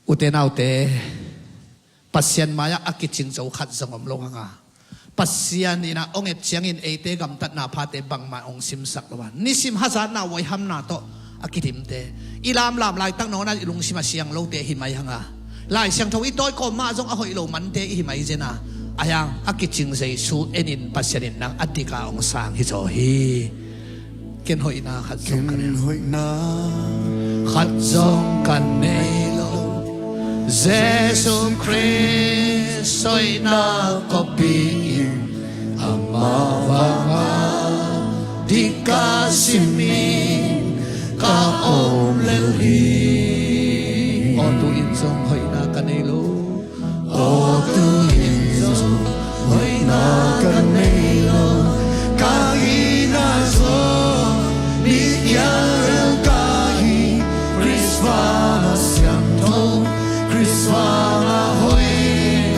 Ute naute, Pasian mai-ah a kicing zo khat zong om lo hanga, Pasian inah hong et ciangin eite gamtatna phate bangmah hong simsak lo a, nisim hazatna huaihamna tawh a kitimte, i lamlam laitak nawnah i lungsim a siang lote hi mai hanga, Lai Siangtho i tawi kawm mah zong a hoih lo mante i hi mai zena, a hiang a kicing Jesu enin Pasian in nang a dika hong sang hi zaw hi. Ken hoihna khat zong ka nei lo. Ken hoihna khat zong ka nei lo. Jesu Khrist hoihna koppih in amah vanga dika simin ka om lel hi. Aw tu-in zong hoihna ka nei lo. Aw tu-in zong hoihna ka nei lo. Ka hihna zong mi kiang rel ka hi. Khrist vanga siangtho, Khrist vanga hoih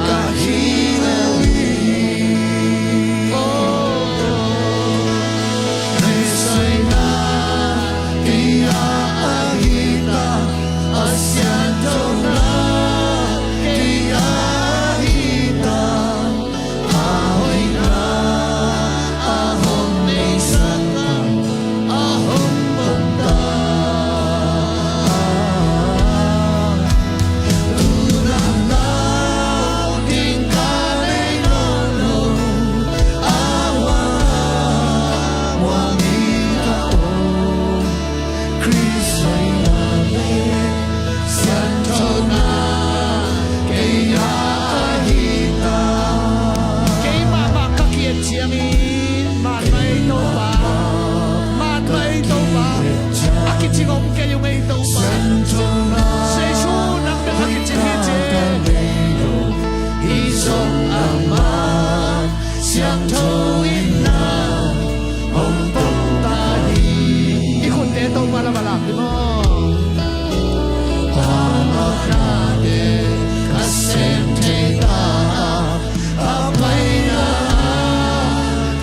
ka hi lel hi. Aw Khrist hoihna kei a ahi ta, a sianthona kei a ahi ta, a hoihna a hong neisak, a hong pom ta. Keimah mah ka ki-et ciangin, mat mah ei Topa, mat mah ei Topa, a kicing om kei ung ei Topa. Jesu nang bek a kicing hi ci. Hih zong amah siangtho in na hong pom ta hi. I khutte Topa lam a lak ding aw. Amah nate ka sem thei ta a, a paina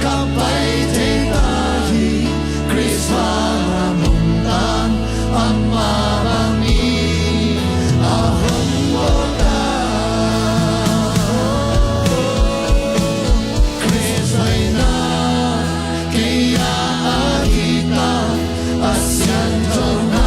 ka pai thei ta hi. Khrist vanga nungta amah bangin a hong bawl ta. Khrist hoihna kei a ahi ta, a sianthona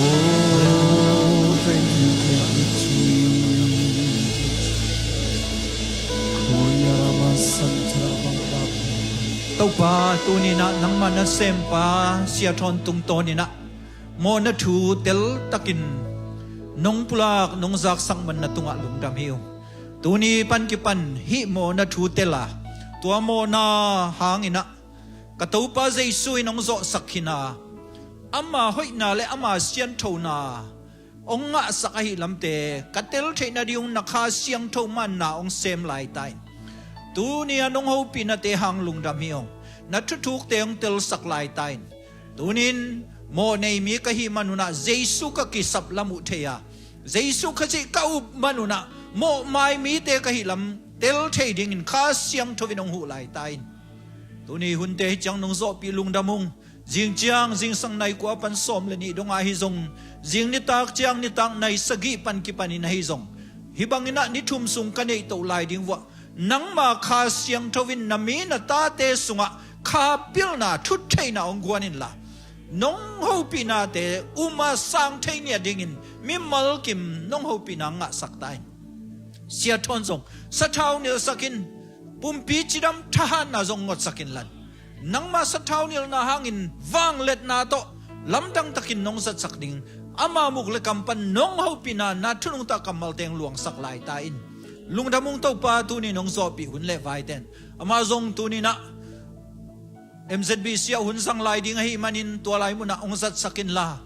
Oh, thank you, thank you, Jesus. Topa, tuni-in ah nangmah na sempa Sia Thawn tungtawnin ah mawhna thu teltakin nong pulak, nong zaksak man na tungah lungdam hi ung. Tuni pan kipan hih mawhna thu tel a, tua mawhna hangin ah ka Topa Jesu in hong zawhsak khin a, ama hoihna le ama sianthona hong ngahsak ahih lamte ka tel theih nading ung na Kha Siangtho manna hong sem lai ta in. Tuni a nong hopihnate hang lungdam hi ung. Na thuthukte hong telsak lai ta in. Tunin mawh nei mi ka hih manun ah Jesu ka kisap lam uh thei a, Jesu Khazih ka up manun ah mawhmai mite ka hih lam tel thei dingin Kha Siangtho in hong huh lai ta in. Tuni hunte hi ciang nong zawhpih lungdam ung. Zing ciang zingsang nai kua pan sawm le nih dong ahi zong, zing nitak ciang nitak nai sagih pan kipanin ahi zong, hih bangin ah ni thum sung ka neih toh lai ding uh ah nangma Kha Siangtho in na mi na tate sungah kha pilna thut theihna hong guan inla, nong hopihnate um a sang thei ngiat dingin mimal kim nong hopihna ngahsak ta in. Sia Thawn zong sathau nilsak in, pumpi cidam thahatna zong ngotsak inla, nangma sathau nilna hangin vangliatna tawh lamdang takin nong zatsak ding, ama muk le kam pan nong hopihna na thu nungta kammalte hong luangsak lai ta in. Lungdam ung Topa, tuni nong zawhpih hun le vaite in. Amah zong tuni-in ah M Z B C ah hun zang lai ding ahih manin tua lai munah hong zatsak inla,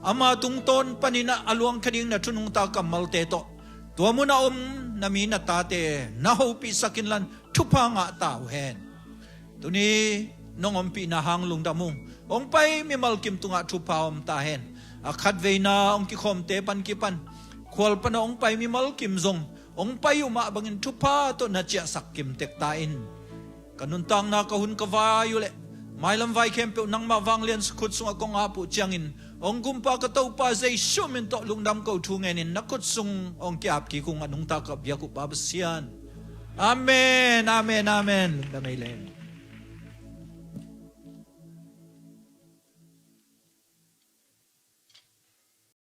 ama tungtawn panin ah a luang kha ding na thu nungta kammalte tawh tua mun a om na mi na tate na hopihsak inla thupha ngah ta uh hen. Tuni nong ompihna hang lungdam ung. Hong pai mimal kim tungah thupha om ta hen. A khatveina hong kikhawmte pan kipan khual pana hong pai mimal kim zong hong pai uh mah bangin thupha tawh na ciahsak kimtek ta in. Ka nuntakna ka hun ka vai uh leh mailam vai khempeuh nangmah vanglian khut sungah kong ap uh ciangin hong gumpa ka Topa Jesu min tawh lungdam ko thu ngenin na khut sung hong kiap kik ung. A nungta ka biak uh Pa Pasian. Amen, amen, amen. Lungdam ei le.